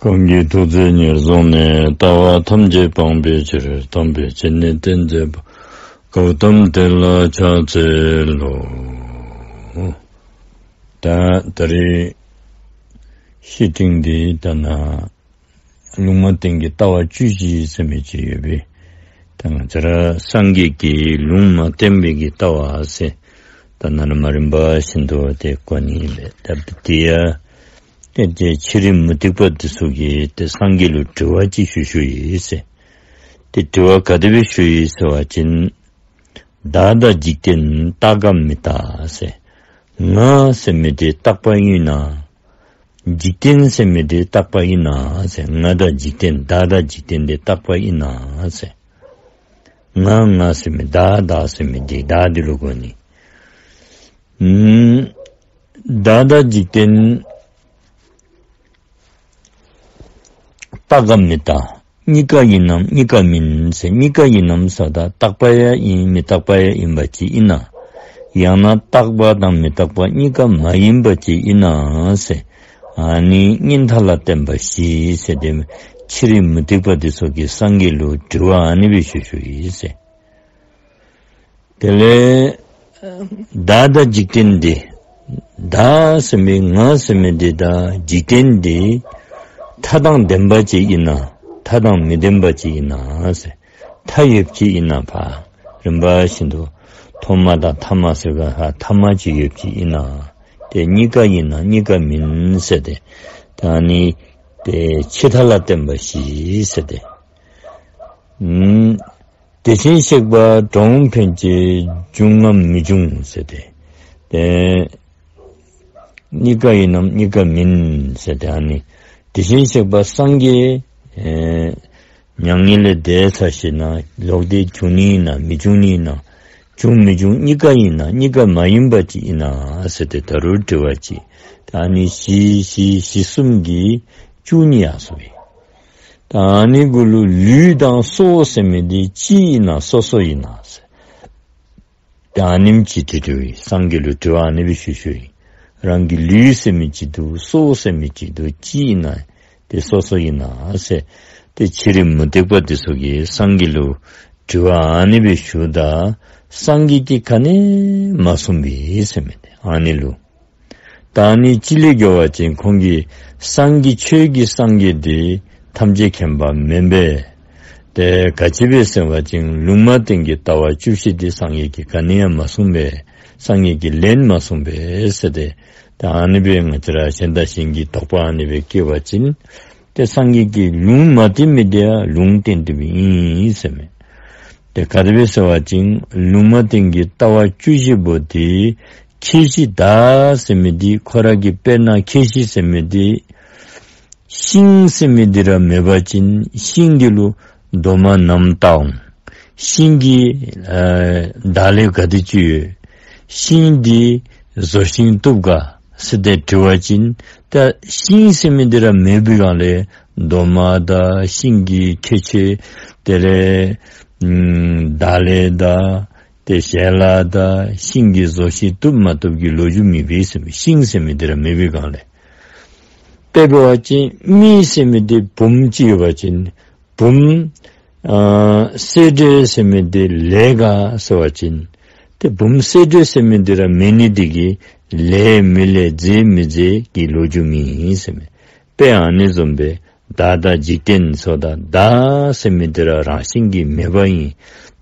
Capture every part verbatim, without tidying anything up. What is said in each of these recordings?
གང་གིས་ཐུགས་བརྩེ་ཉེར་བཟུང་ནས། ལྟ་བ་ཐམས་ཅད་སྤང་བའི་ཕྱིར། དམ་པའི་ཆོས་ནི་སྟོན་མཛད་པ། གཽ་ཏམ་དེ་ལ་ཕྱག་འཚལ་ལོ། ད་ད་རེས་བཤེས་སྤྲིང་འདི་ད་ན་ལུང་མ་བསྟན་གྱི་ལྟ་བ་བཅུ་བཞི་ཟེར་མི་ཅིག་ཡོད་པས། ད་ང་བཅས་ར་སངས་རྒྱས་ཀྱིས་ལུང་མ་བསྟན་པའི་གི་ལྟ་བ་ཟེར། ད་ན་ན་མ་རིམ་པ་བཞིན་དུ་དེ་གོ་ནི་ལས་ད་དེ་ཡ། ཏེ་ཏེ་ཕྱི་རོལ་མུ་སྟེགས་པ་འདི་ཚུ་གིས་ཏེ་སངས་རྒྱས་ལུ་དྲི་བ་ཅིག་ཞུ་ཞུཝ་ཨིན་ཟེར། ཏེ་དྲི་བ་ག་དེ་སྦེ་ཞུཝ་ཨིན་ཟེར་བ་ཅིན། བདག་དང་འཇིག་རྟེན་རྟག་གམ་མི་རྟག་ཟེར། ང་ཟེར་མི་དེ་རྟག་པ་ཨིན་ན། འཇིག་རྟེན་ཟེར་མི་དེ་རྟག་པ་ཨིན་ན་ཟེར། ང་དང་འཇིག་རྟེན་བདག་དང་འཇིག་རྟེན་དེ་རྟག་པ་ཨིན་ན་ཟེར། ང་ང་ཟེར་མི་བདག་བདག་ཟེར་མི་དེ་བདག་དེ་ལུ་གོ་ནི། ཨུམ། བདག་དང་འཇིག་རྟེན་རྟག་གམ་མི་རྟག། གཉིས་ཀ་ཨིན་ནམ་གཉིས་ཀ་མིན་ཟེར། གཉིས་ཀ་ཨིན་ནམ་ཟེརཝ་ད་རྟག་པ་ཡང་ཨིན་མི་རྟག་པ་ཡང་ཨིན་པ་ཅིག་ཨིན་ན། ཡང་ན་རྟག་པ་དང་མི་རྟག་པ་གཉིས་ཀ་མ་ཨིན་པ་ཅིག་ཨིན་ན་ཟེར། ཨ་ནི་གཉིས་མཐའ་ལ་བརྟེན་པ་བཞི་ཟེར་ཏེ་ཕྱི་རོལ་མུ་སྟེགས་པ་འདི་ཚུ་གིས་སངས་རྒྱས་ལུ་དྲི་བ་ཨ་ནི་སྦེ་ཞུ་ཞུཝ་ཨིན་ཟེར། དེ་ལས་བདག་དང་འཇིག་རྟེན་འདི། བདག་ཟེར་མི་ང་ཟེར་མི་འདི་དང་འཇིག་རྟེན་འདི་མཐའ་དང་ལྡན་པ་ཅིག་ཨིན་ན་མཐའ་དང་མི་ལྡན་པ་ཅིག་ཨིན་ན་ཟེར། མཐའ་ཡོདཔ་ཅིག་ཨིན་ན་ཕར་རིམ་པ་བཞིན་དུ་ཐོག་མ་དང་ཐ་མ་ཟེར་ག་ཧ་ཐ་མ་ཅིག་ཡོདཔ་ཅིག་ཨིན་ན། ཏེ་གཉིས་ཀ་ཨིན་ན་གཉིས་ཀ་མིན་ཟེར་ཏེ། ད་ནི་ཏེ་ཕྱི་མཐའ་ལ་བརྟེན་པ་བཞི་ཟེར་ཏེ། ཨུམ། དེ་བཞིན་གཤེགས་པ་གྲོང་ཕན་ཆད་འབྱུང་ངམ་མི་འབྱུང་ཟེར་ཏེ། ཏེ་གཉིས་ཀ་ཨིན་ནམ་གཉིས་ཀ་མིན་ཟེར་ཏེ་ཨ་ནི། དེ་བཞིན་གཤེགས་པ་སངས་རྒྱས་ཨེ་མྱ་ངན་ལས་འདས་ཚར་ཞིནམ་ལས་ལོག་སྟེ་འབྱུང་ནི་ཨིན་ན་མི་འབྱུང་ནི་ཨིན་ན། འབྱུང་མི་འབྱུང་གཉིས་ཀ་ཨིན་ན་གཉིས་ཀ་མ་ཨིན་པ་ཅིག་ཨིན་ན་ཟེར་ཏེ་ད་རུང་དྲི་བ་ཅིག། ད་ཨ་ནི་བཞི་བཞི་བཞི་གསུམ་གྱིས་བཅུ་གཉིས་ཡར་སོ་བས། ད་ཨ་ནི་གུ་ལུ་ལུས་དང་སྲོག་ཟེར་མི་འདི་གཅིག་ཨིན་ན་སོ་སོ་ཨིན་ན་ཟེར། ད་ཨ་ནེམ་ཅིག་དྲི་དྲིཝ་ཨིན། སངས་རྒྱས་ལུ་དྲི་བ་ཨ་ནི་སྦེ་ཞུ་ཞུཝ་ཨིན། རང་གི་ལུས་ཟེར་མི་གཅིག་འདུག། སྲོག་ཟེར་མི་གཅིག་འདུག། གཅིག་ཨིན་ན་དེ་སོ་སོ་ཨིན་ན་ཟེར། ཏེ་ཕྱི་རོལ་མུ་སྟེགས་པ་འདི་ཚུ་གིས་སངས་རྒྱས་ལུ་དྲི་བ་ཨ་ནི་སྦེ་ཞུཝ་ད་སངས་རྒྱས་ཀྱིས་ག་ནི་ཡང་མ་གསུངས་པས་ཟེར་མི་འདི་ཨ་ནི་ལུ། ད་ཨ་ནི་ཅིག་ལས་འགྱོ་བ་ཅིན་ཁོང་གིས་སངས་རྒྱས་ཆོས་ཀྱི་སངས་རྒྱས་འདི་ཐམས་ཅད་མཁྱེན་པ་མེན་པས། ཏེ་ག་ཅི་སྦེ་ཟེར་བ་ཅིན་ལུང་མ་བསྟན་གྱི་ལྟ་བ་བཅུ་བཞི་འདི་སངས་རྒྱས་ཀྱིས་ག་ནི་ཡང་མ་གསུངས་པས། སངས་རྒྱས་ཀྱིས་ལན་མ་གསུངས་པས་ཟེར་ཏེ། ད་ཨ་ནི་སྦེ་ང་བཅས་ར་གཞན་དང་གཞན་གྱི་དོགས་པ་ཨ་ནི་སྦེ་སྐྱེ་བ་ཅིན་ཏེ་སངས་རྒྱས་ཀྱིས་ལུང་མ་བསྟན་མི་འདི་ཡང་ལུང་བསྟན་ཏེ་སྦེ་ཨིན་ཟེར་མས། ཏེ་ག་དེ་སྦེ་ཟེར་བ་ཅིན་ལུང་མ་བསྟན་གྱི་ལྟ་བ་བཅུ་བཞི་པོ་འདི་ཁྱད་གཞི་བདག་ཟེར་མི་འདི་ཁོ་ར་གི་དཔེར་ན་ཁྱད་གཞི་ཟེར་མི་འདི་ཤིང་ཟེར་མི་འདི་ར་མེད་པ་ཅིན་ཤིང་འདི་ལུ་རྡོག་མ་ནམ་བཏགས་འོང་། ཤིང་གི་ཨ་བདག་ལས་ག་དེ་ཅིག་ཡོད། ཤིང་འདི་བཟོ་ཤིང་བཏུབ་ག་ཟེར་ཏེ་དྲི་བ་ཅིན་ད་ཤིང་ཟེར་མི་འདི་ར་མེད་པའི་སྒང་ལས་རྡོག་མ་དང་ཤིང་གི་ཁྱད་ཆོས་དེ་ལས་ཨམ་བདག་ལས་དང་ཏེ་ཞལ་ལག་དང་ཤིང་གི་བཟོ་ཤིང་བཏུབ་མ་བཏུབ་ཀྱི་ལོ་རྒྱུས་མེད་པས་ཟེར་མི་ཤིང་ཟེར་མི་འདི་ར་མེད་པའི་སྒང་ལས། དཔེ་འབད་བ་ཅིན་མི་ཟེར་མི་འདི་བུམོ་ཅིག་ཡོད་པ་ཅིན་བུམོ་ཨ་གསེར་འདྲེ་ཟེར་མི་འདི་ལེགས་ག་ཟེར་བ་ཅིན་ཏེ་བུམོ་གསེར་འདྲེ་ཟེར་མི་འདི་ར་མེད་ནི་འདི་གིས་ལེགས་མི་ལེགས་མཛེས་མི་མཛེས་ཀྱི་ལོ་རྒྱུས་མེད་ཟེར་མས། དཔེ་ཨ་ནི་བཟུམ་སྦེ་བདག་དང་འཇིག་རྟེན་ཟེརཝ་ད་བདག་ཟེར་མི་འདི་ར་རང་བཞིན་གྱིས་མེད་པ་ཨིན།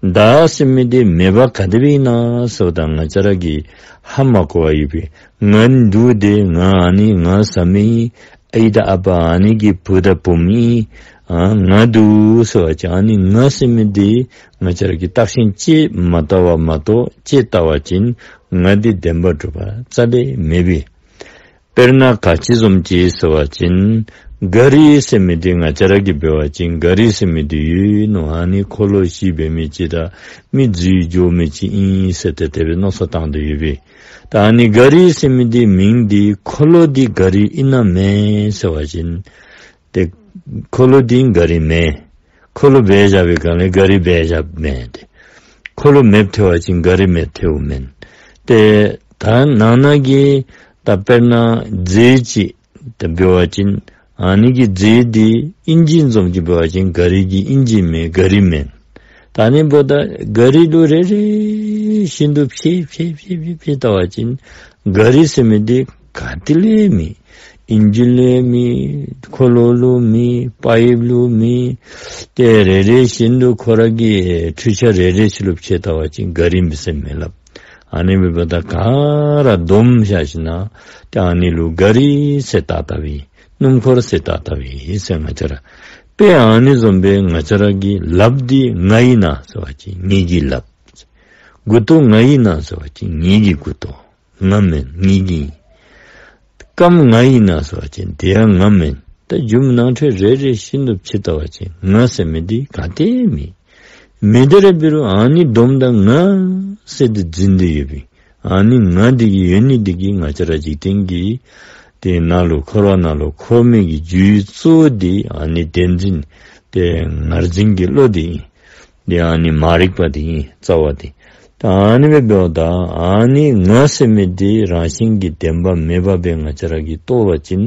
བདག་ཟེར་མི་འདི་མེད་པ་ག་དེ་སྦེ་ཨིན་ན་ཟེརཝ་ད་ང་བཅས་ར་གིས་ཧ་མ་གོ་བར་ཡོད་པས། ང་འདུག་སྟེ་ང་ཨ་ནི་ང་བཟའ་མི་ཨིན། ཨའི་དང་ཨ་པ་ཨ་ནི་གི་བུ་དང་བུམོ་ཨིན། ཨ་ང་འདུག་ཟེར་བ་ཅིན་ཨ་ནི་ང་ཟེར་མི་འདི་ང་བཅས་ར་གིས་བརྟགས་ཤིང་དཔྱད་མ་བལྟ་བ་མ་གཏོགས་དཔྱད་བལྟ་བ་ཅིན་ང་འདི་བདེན་པར་གྲུབ་པ་རྩ་ལས་མེད་པས། དཔེར་ན་ག་ཅི་བཟུམ་ཅིག་ཟེར་བ་ཅིན་ག་རི་ཟེར་མི་འདི་ང་བཅས་ར་གིས་འབད་བ་ཅིན་ག་རི་ཟེར་མི་འདི་ཡོད་ནོ། ཨ་ནི་འཁོར་ལོ་བཞི་འབད་མི་ཅིག་དང་མི་འཛུལ་འགྱོ་མི་ཅིག་ཨིན་ཟེར་ཏེ་དེ་སྦེ་མནོ་བསམ་བཏང་སྟེ་ཡོད་པས། ད་ཨ་ནི་ག་རི་ཟེར་མི་འདི་མིང་འདི་འཁོར་ལོ་འདི་ག་རི་ཨིན་ན་མེན་ཟེར་བ་ཅིན་ཏེ་འཁོར་ལོ་འདི་ག་རི་མེན། འཁོར་ལོ་སྦེ་བཞག་པའི་སྒང་ལས་ག་རི་སྦེ་བཞགཔ་མེན་ཏེ། འཁོར་ལོ་མེདཔ་ཐལ་བ་ཅིན་ག་རི་མེདཔ་ཐལཝ་མེན། ཏེ་ད་ནང་ན་གི་ད་དཔེར་ན་རྫས་ཅིག་ད་འབད་བ་ཅིན་ ཨ་ནི་གི་རྫས་འདི་ཨིན་ཇི་བཟུམ་ཅིག་འབད་བ་ཅིན་གཱ་རི་གི་ཨིན་ཇི་མེན། གཱ་རི་མེན། ད་ཨ་ནི་འབདཝ་ད་གཱ་རི་ལུ་རེ་རེ་བཞིན་དུ་ཕྱེ་ཕྱེ་ཕྱེ་ཕྱེ་ཕྱེ་བལྟ་བ་ཅིན་གཱ་རི་ཟེར་མི་འདི་ག་ཏེ་ལས་མེད། ཨིན་ཇི་ལས་མེད། འཁོར་ལོ་ལུ་མེད། པའིབ་ལུ་མེད། ཏེ་རེ་རེ་བཞིན་དུ་ཁོ་ར་གི་འཕྲུལ་ཆས་རེ་རེ་ཅིག་ལུ་ཕྱེ་བལྟ་བ་ཅིན་གཱ་རི་མེད་ཟེར་མི་སླབ། ཨ་ནི་འབདཝ་ད་ག་ར་བསྡོམས་བཞག་ཞིནམ་ལས་ཏེ་ཨ་ནི་ལུ་གཱ་རི་ཟེར་བཏགས་བཏགསཔ་ཨིན། སྣུམ་འཁོར་ཟེར་བཏགས་བཏགསཔ་ཨིན་ཟེར་ང་བཅས་ར། དཔེ་ཨ་ནི་བཟུམ་སྦེ་ང་བཅས་ར་གི་ལགཔ་འདི་ང་ཨིན་ན་ཟེར་བ་ཅིན་ངེ་གི་ལགཔ། མགུ་ཏོ་ང་ཨིན་ན་ཟེར་བ་ཅིན་ངེ་གི་མགུ་ཏོ། ང་མེན། ངེ་གི་ཨིན། རྐངམ་ང་ཨིན་ན་ཟེར་བ་ཅིན་དེ་ཡང་ང་མེན། ད་རྒྱུ་ནང་ཁྲོལ་རེ་རེ་བཞིན་དུ་ཕྱེ་བལྟ་བ་ཅིན་ང་ཟེར་མི་འདི་ག་ཏེ་མེད། མེད་དེ་ར་འབད་རུང་ཨ་ནི་བསྡོམས་ད་ང་ཟེར་ཏེ་འཛིན་ཏེ་ཡོདཔ་ཨིན། ཨ་ནི་ང་འདི་གི་ཡོད་ནི་འདི་གིས་ང་བཅས་ར་འཇིག་རྟེན་གྱི་དེ་ནང་ལུ་འཁོར་བ་ནང་ལུ་འཁོར་མི་གི་རྒྱུའི་གཙོ་བོ་འདི་ཨ་ནི་བདེན་འཛིན་ཏེ་ངར་འཛིན་གྱི་བློ་འདི་ཨིན། འདི་ཨ་ནི་མ་རིག་པ་འདི་ཨིན། རྩ་བ་འདི། ད་ཨ་ནི་སྦེ་འབདཝ་ད་ཨ་ནི་ང་ཟེར་མི་འདི་རང་བཞིན་གྱིས་བདེན་པ་མེདཔ་སྦེ་ང་བཅས་ར་གིས་རྟོགས་པ་ཅིན་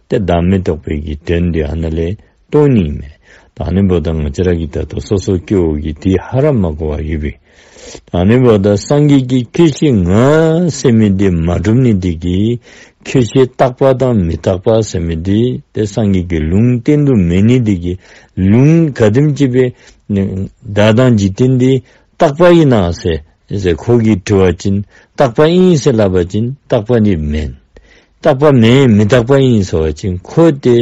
ཏེ་བདག་མེད་རྟོགས་པའི་གི་དོན་འདི་ཨ་ནཱ་ལས་རྟོགས་ནི་ཨིན་མས། ད་ཨ་ནི་འབདཝ་ད་ང་བཅས་ར་གིས་ད་ལྟོ་སོ་སོ་སྐྱེ་བོ་གིས་འདི་ཧ་ར་མ་གོ་བར་ཡོད་པས། ད་ཨ་ནི་འབདཝ་ད་སངས་རྒྱས་ཀྱིས་ཁྱད་ཆོས་ང་ཟེར་མི་འདི་མ་གྲུབ་ནི་འདི་གིས་ཁྱད་ཆོས་རྟག་པ་དང་མི་རྟག་པ་ཟེར་མི་འདི་ཏེ་སངས་རྒྱས་ཀྱི་ལུང་བསྟན་དུ་མེད་ནི་འདི་གིས་ལུང་ག་དེམ་ཅིག་སྦེ་ནི་བདག་དང་འཇིག་རྟེན་འདི་རྟག་པ་ཨིན་ན་ཟེར་ཟེར་ཁོ་གིས་དྲི་བ་ཅིན་རྟག་པ་ཨིན་ཟེར་སླབ་པ་ཅིན་རྟག་པ་འདི་མེན། རྟག་པ་མེན། མི་རྟག་པ་ཨིན་ཟེར་བ་ཅིན་ཁོ་ཏེ་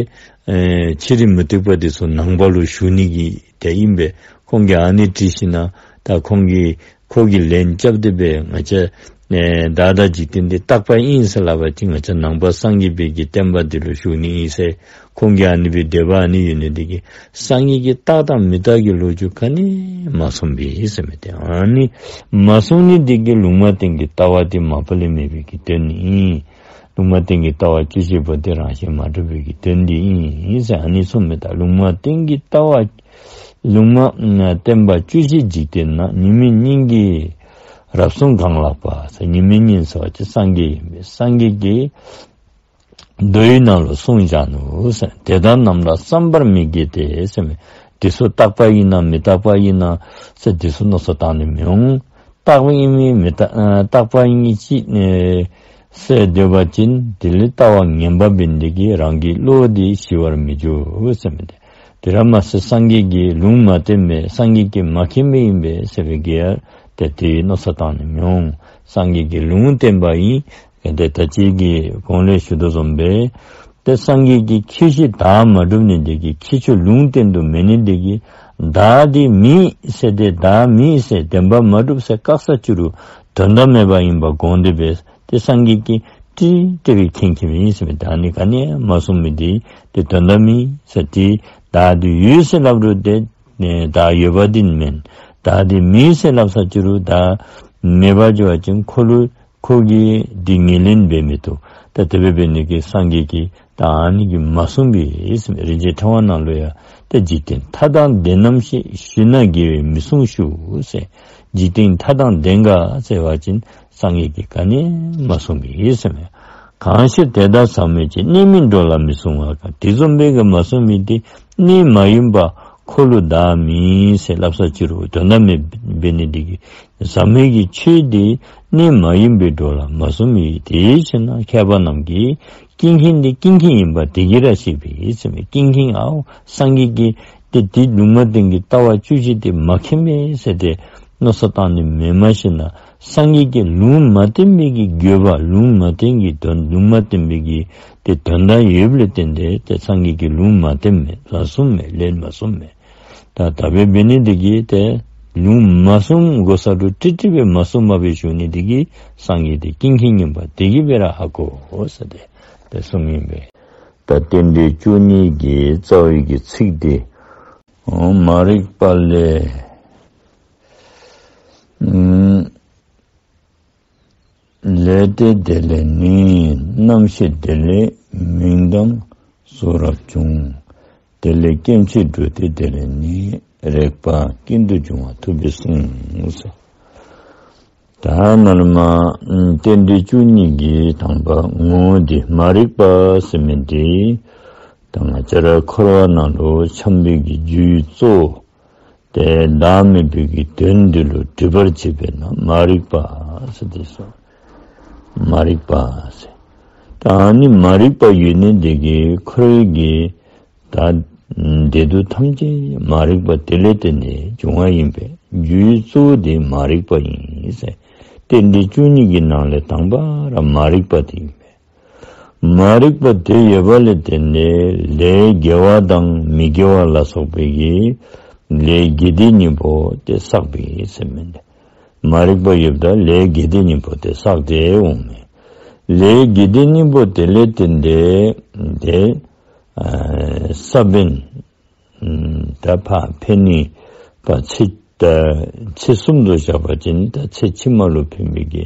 ཨེ་ཕྱི་རོལ་མུ་སྟེགས་པ་འདི་ཚུ་ནང་པ་ལུ་ཞུགས་ནི་གི་དེ་ཨིན་པས། ཁོང་གིས་ཨ་ནི་དྲི་ཞིནམ་ལས་ད་ཁོང་གིས་ཁོ་གིས་ལན་རྐྱབ་སྟེ་སྦེ་ང་བཅས་ཨེ་བདག་དང་འཇིག་རྟེན་འདི་རྟག་པ་ཨིན་ཟེར་སླབ་པ་ཅིན་ང་བཅས་ནང་པ་སངས་རྒྱས་པའི་གི་བསྟན་པ་འདི་ལུ་ཞུགས་ནི་ཨིན་ཟེར། ཁོང་གིས་ཨ་ནི་སྦེ་དེ་སྦེ་ཨ་ནི་ཡོད་ནི་འདི་གིས་སངས་རྒྱས་ཀྱིས་རྟག་དང་མི་རྟག་གི་ལོ་རྒྱུས་ག་ནི་མ་གསུངས་པས་ཟེར་མི་འདི། ཨ་ནི་མ་གསུངས་ནི་འདི་གིས་ལུང་མ་བསྟན་གྱི་ལྟ་བ་འདི་མ་པ་ལས་མེད་པའི་གི་དོན་ཨིན། ལུང་མ་བསྟན་གྱི་ལྟ་བ་བཅུ་བཞི་པོ་འདི་རང་བཞིན་མ་གྲུབ་པའི་གི་དོན་འདི་ཨིན་ཟེར་ཨ་ནི་གསུངས་མི་འདི། ལུང་མ་བསྟན་གྱི་ལྟ་བ་ལུང་མ་བསྟན་པ་བཅུ་བཞི་འཇིག་རྟེན་ན། ཉི་མའི་སྙིང་གིས་རབ་གསུངས་གང་ལགས་པ་ཟེར། ཉི་མའི་སྙིང་ཟེར་བ་ཅིན་སངས་རྒྱས་ཨིན་པས། སངས་རྒྱས་ཀྱིས་མདོའི་ནང་ལུ་གསུངས་བཞག་ནུག་ཟེར། དེ་དག་རྣམས་ལ་བསམ་པར་མི་བགྱིད་དེ་ཟེར་མི། དེ་ཚུ་རྟག་པ་ཨིན་ན་མི་རྟག་པ་ཨིན་ན་ཟེར་དེ་ཚུ་མནོ་བསམ་བཏང་ནི་མི་འོང་། རྟག་པ་ཨིན་མི་མི་རྟག་ཨ་རྟག་པ་ཨིན་མི་ཅིག་ཨེ་ཟེར་སྡོད་པ་ཅིན་དེ་ལས་ལྟ་བ་ངན་པ་འབད་ནི་འདི་གིས་རང་གི་བློ་འདི་ཞི་བར་མི་འགྱུར་ཟེར་མི་འདི། དེ་ར་མ་ཟད་སངས་རྒྱས་ཀྱིས་ལུང་མ་བསྟན་པས། སངས་རྒྱས་ཀྱིས་མ་མཁྱེན་པས་ཨིན་པས་ཟེར་བའི་གི་ཡང་ཏེ་དེ་མནོ་བསམ་བཏང་ནི་མི་འོང་། སངས་རྒྱས་ཀྱིས་ལུང་བསྟན་པ་ཨིན། ཏེ་ད་ཅི་གི་གོང་ལས་ཞུ་དོ་བཟུམ་སྦེ་ཏེ་སངས་རྒྱས་ཀྱིས་ཁྱད་ཆོས་བདག་མ་གྲུབ་ནི་འདི་གིས་ཁྱད་ཆོས་ལུང་བསྟན་དུ་མེད་ནི་འདི་གིས་བདག་འདི་མེད་ཟེར་ཏེ་བདག་མེད་ཟེར་བདེན་པ་མ་གྲུབ་ཟེར་བཀག་ས་ཅི་རུང་དོན་དག་མེད་པ་ཨིན་པ་དགོངས་ཏེ་སྦེ་ཏེ་སངས་རྒྱས་ཀྱིས་ཏེ་དེ་སྦེ་མཁྱེན་མཁྱེནམ་ཨིན་ཟེར་མི་འདི། ཨ་ནི་ག་ནི་མ་གསུངས་མི་འདི་ཏེ་དོན་དག་མེད་ཟེར་ཏེ་བདག་འདི་ཡོད་ཟེར་སླབ་རུང་ཏེ་ཨེ་བདག་ཡོད་པ་འདི་མེན། བདག་འདི་མེད་ཟེར་སླབ་ས་ཅི་རུང་བདག་མེད་པར་འགྱུར་བ་ཅིན་ཁོ་ལུ་ཁོ་གིས་འདི་ངོས་ལེན་འབད་མི་བཏུབ། ད་དེ་སྦེ་འབད་ནི་གིས་སངས་རྒྱས་ཀྱིས་ད་ཨ་ནི་གི་མ་གསུངས་པས་ཟེར་མི། རིན་ཆེན་ཕྲེང་བ་ནང་ལུ་ཡང་ཏེ་འཇིག་རྟེན་མཐའ་དང་ལྡན་ནམ་ཞེས། ཞུས་ན་དགེ་བས་མི་གསུང་ཞུ་ཟེར། འཇིག་རྟེན་མཐའ་དང་ལྡན་ག་ཟེར་བ་ཅིན་སངས་རྒྱས་ཀྱིས་ག་ནི་མ་གསུངས་པས་ཟེར་མས། གང་ཕྱིར་དེ་ལྟར་ཟབ་མོའི་ཆོས། གནས་མིན་འགྲོ་ལ་མི་གསུང་བ་གང་། དེ་བཟུམ་སྦེ་གི་མ་གསུངས་མི་འདི་གནས་མ་ཡིན་པ་ཁོ་ལུ་བདག་མེད་ཟེར་སླབ་ས་ཅི་རུང་དོན་དག་མེད་འབད་ནི་འདི་གིས་ཟབ་མོའི་གི་ཆོས་འདི་གནས་མ་ཡིན་པའི་འགྲོ་ལ་མ་གསུངས་མི་དེའི་ཕྱིར་ན་མཁས་པ་རྣམས་ཀྱིས་ཀུན་མཁྱེན་འདི་ཀུན་མཁྱེན་ཡིན་པ་དེ་གིས་ར་ཤེས་པས་ཟེར་མས། ཀུན་མཁྱེན་ཨའོ་སངས་རྒྱས་ཀྱིས་ཏེ་དེ་ལུང་མ་བསྟན་གྱི་ལྟ་བ་བཅུ་བཞི་དེ་མ་མཁྱེན་པས་ཟེར་ཏེ་མནོ་བསམ་བཏང་ནི་མེན། མ་གཞི་ན་སངས་རྒྱས་ཀྱིས་ལུང་མ་བསྟན་པའི་གི་དགོས་པ་ལུང་མ་བསྟན་གྱི་དོན་ལུང་མ་བསྟན་པའི་གི་ཏེ་དོན་དག་ཡོདཔ་ལས་བརྟེན་ཏེ་ཏེ་སངས་རྒྱས་ཀྱིས་ལུང་མ་བསྟན་མས། མ་གསུངས་མས། ལན་མ་གསུངས་མས། ད་དེ་སྦེ་འབད་ནི་འདི་གིས་ཏེ་ལུང་མ་གསུང་དགོ་ས་ལུ་ཏིག་ཏིག་སྦེ་མ་གསུངས་པར་སྦེ་ཞུ་ནི་འདི་གིས་སངས་རྒྱས་འདི་ཀུན་མཁྱེན་ཡིན་པ་དེ་གིས་སྦེ་ར་ཧ་གོ་ཟེར་ཏེ་ཏེ་གསུངམ་ཨིན་པས། ད་རྟེན་འབྲེལ་བཅུ་གཉིས་ཀྱི་རྩ་བའི་གི་ཚིག་འདི་མ་རིག་པ་ལས་ཨམ་ལས་ཏེ་དེ་ལས་ནི་རྣམ་ཤེས་དེ་ལས་མིང་དང་གཟུགས་རབ་འབྱུང་། དེ་ལས་སྐྱེ་མཆེད་འབྲུ་སྟེ་དེ་ལས་ནི་རེག་པ་ཀུན་ཏུ་འབྱུང་བ་ཐུབ་པས་གསུངས་ཟེར། ད་ནཱ་ལུ་མ་རྟེན་འབྲེལ་བཅུ་གཉིས་ཀྱི་དང་པ་ངོ་བོ་འདི་མ་རིག་པ་ཟེར་མི་འདི་ ད་ང་བཅས་ར་འཁོར་བ་ནང་ལུ་འཁྱམས་པའི་གི་རྒྱུའི་གཙོ་བོ་ཏེ་བདག་མེད་པའི་གི་དོན་འདི་ལུ་སྒྲིབ་པར་བྱེད་པས་ན་མ་རིག་པ་ཟེར་ཏེ་གསུངས། མ་རིག་པ་ཟེར། ད་ཨ་ནི་མ་རིག་པ་ཡོད་ནི་འདི་གིས་འཁོར་བའི་གི་ད་བདེ་སྡུག་ཐམས་ཅད་མ་རིག་པ་དེ་ལས་བརྟེན་ཏེ་བྱུང་བ་ཨིན་པས། རྒྱུའི་གཙོ་བོ་དེ་མ་རིག་པ་ཨིན་ཟེར། རྟེན་འབྲེལ་བཅུ་གཉིས་ཀྱི་ནང་ལས་དང་པ་ར་མ་རིག་པ་དེ་ཨིན་པས། མ་རིག་པ་དེ་ཡོད་པ་ལས་བརྟེན་ཏེ་ལས་དགེ་བ་དང་མི་དགེ་བ་ལ་སོགས་པའི་གི་ལས་དགེ་སྡིག་གཉིས་པོ་དེ་བསགས་པས་ཟེར་མི་འདི། མ་རིག་པ་ཡོདཔ་ད་ལས་དགེ་སྡིག་གཉིས་པོ་དེ་བསགས་ཏེ་འོང་མས། ལས་དགེ་སྡིག་གཉིས་པོ་དེ་ལས་བརྟེན་ཏེ་དེ་ཨ་ས་བོན་ཨམ་ད་ཕར་འཕེན་ནི་ཕར་ཚེ་ད་ཚེ་གསུམ་དུ་བཞག་པ་ཅིན་ད་ཚེ་ཕྱི་མ་ལུ་འཕེན་པའི་གི་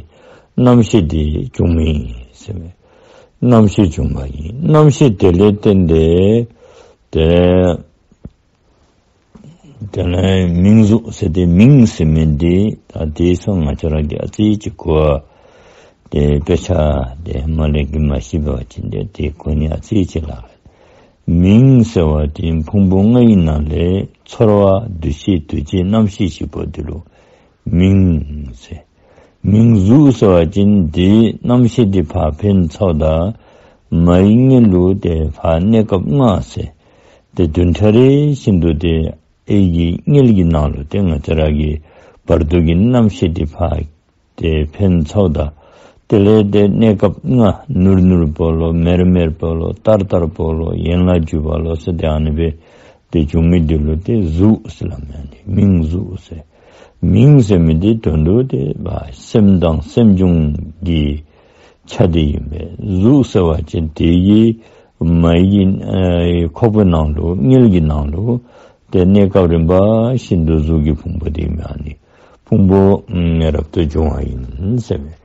རྣམ་ཤེས་དེ་བྱུང་མི་ཨིན་ཟེར་མས། རྣམ་ཤེས་བྱུང་བ་ཨིན། རྣམ་ཤེས་དེ་ལས་བརྟེན་ཏེ་དེ་དེ་ལས་མིང་གཟུགས་ཟེར་ཏེ་མིང་ཟེར་མི་འདི་ད་དེ་སོང་ང་བཅས་ར་གིས་ཨ་ཙི་ཅིག་གོ་བ་དེ་དཔེ་ཆ་དེ་མ་ལས་ཀྱི་མ་ཤེས་པ་ཅིན་དེ་དེ་གོ་ནི་ཨ་ཙི་ཅིག་ལགས། མིང་ཟེར་བ་དེ་ཕུང་པོ་ལྔ་ཡི་ནང་ལས་ཚོར་བ་འདུ་ཤེས་འདུ་བྱེད་རྣམ་ཤེས་བཞི་པོ་དེ་ལུ་མིང་ཟེར། མིང་གཟུགས་ཟེར་བ་ཅིན་དེ་རྣམ་ཤེས་དེ་ཕར་འཕེན་ཚརཝ་ད་མ་ཡི་མངལ་ལུ་དེ་ཕར་གནས་སྐབས་ལྔ་ཟེར། དེ་བདུན་ཕྲག་རེ་བཞིན་དུ་དེ་ཨའི་གི་མངལ་གྱི་ནང་ལུ་དེ་ང་བཅས་ར་གི་བར་དོ་གི་རྣམ་ཤེས་དེ་ཕར་དེ་འཕེན་ཚརཝ་ད་དེ་ལས་དེ་གནས་སྐབས་ལྔ་ནུར་ནུར་པོ་ལོ་མེར་མེར་པོ་ལོ་ཏར་ཏར་པོ་ལོ་ཡན་ལག་བཅུ་པ་ལོ་ཟེར་དེ་ཨ་ནི་སྦེ་དེ་བྱུང་མི་དེ་ལུ་དེ་གཟུགས་ཟེར་སླབ་མས། ཨ་ནི་མིང་གཟུགས་ཟེར། མིང་ཟེར་མི་དེ་དོན་དུ་དེ་བ་སེམས་དང་སེམས་བྱུང་གི་ཆ་དེ་ཨིན་པས། གཟུགས་ཟེར་བ་ཅིན་དེ་གི་མ་ཡི་ཨ་ཁོག་པའི་ནང་ལུ་མངལ་གྱི་ནང་ལུ་དེ་གནས་སྐབས་རིམ་པ་བཞིན་དུ་གཟུགས་ཀྱི་ཕུང་པོ་དེ་ཨ་ནི་ཕུང་པོ་ཨམ་རབ་ཏུ་བྱུང་བ་ཨིན་ཟེར་མས།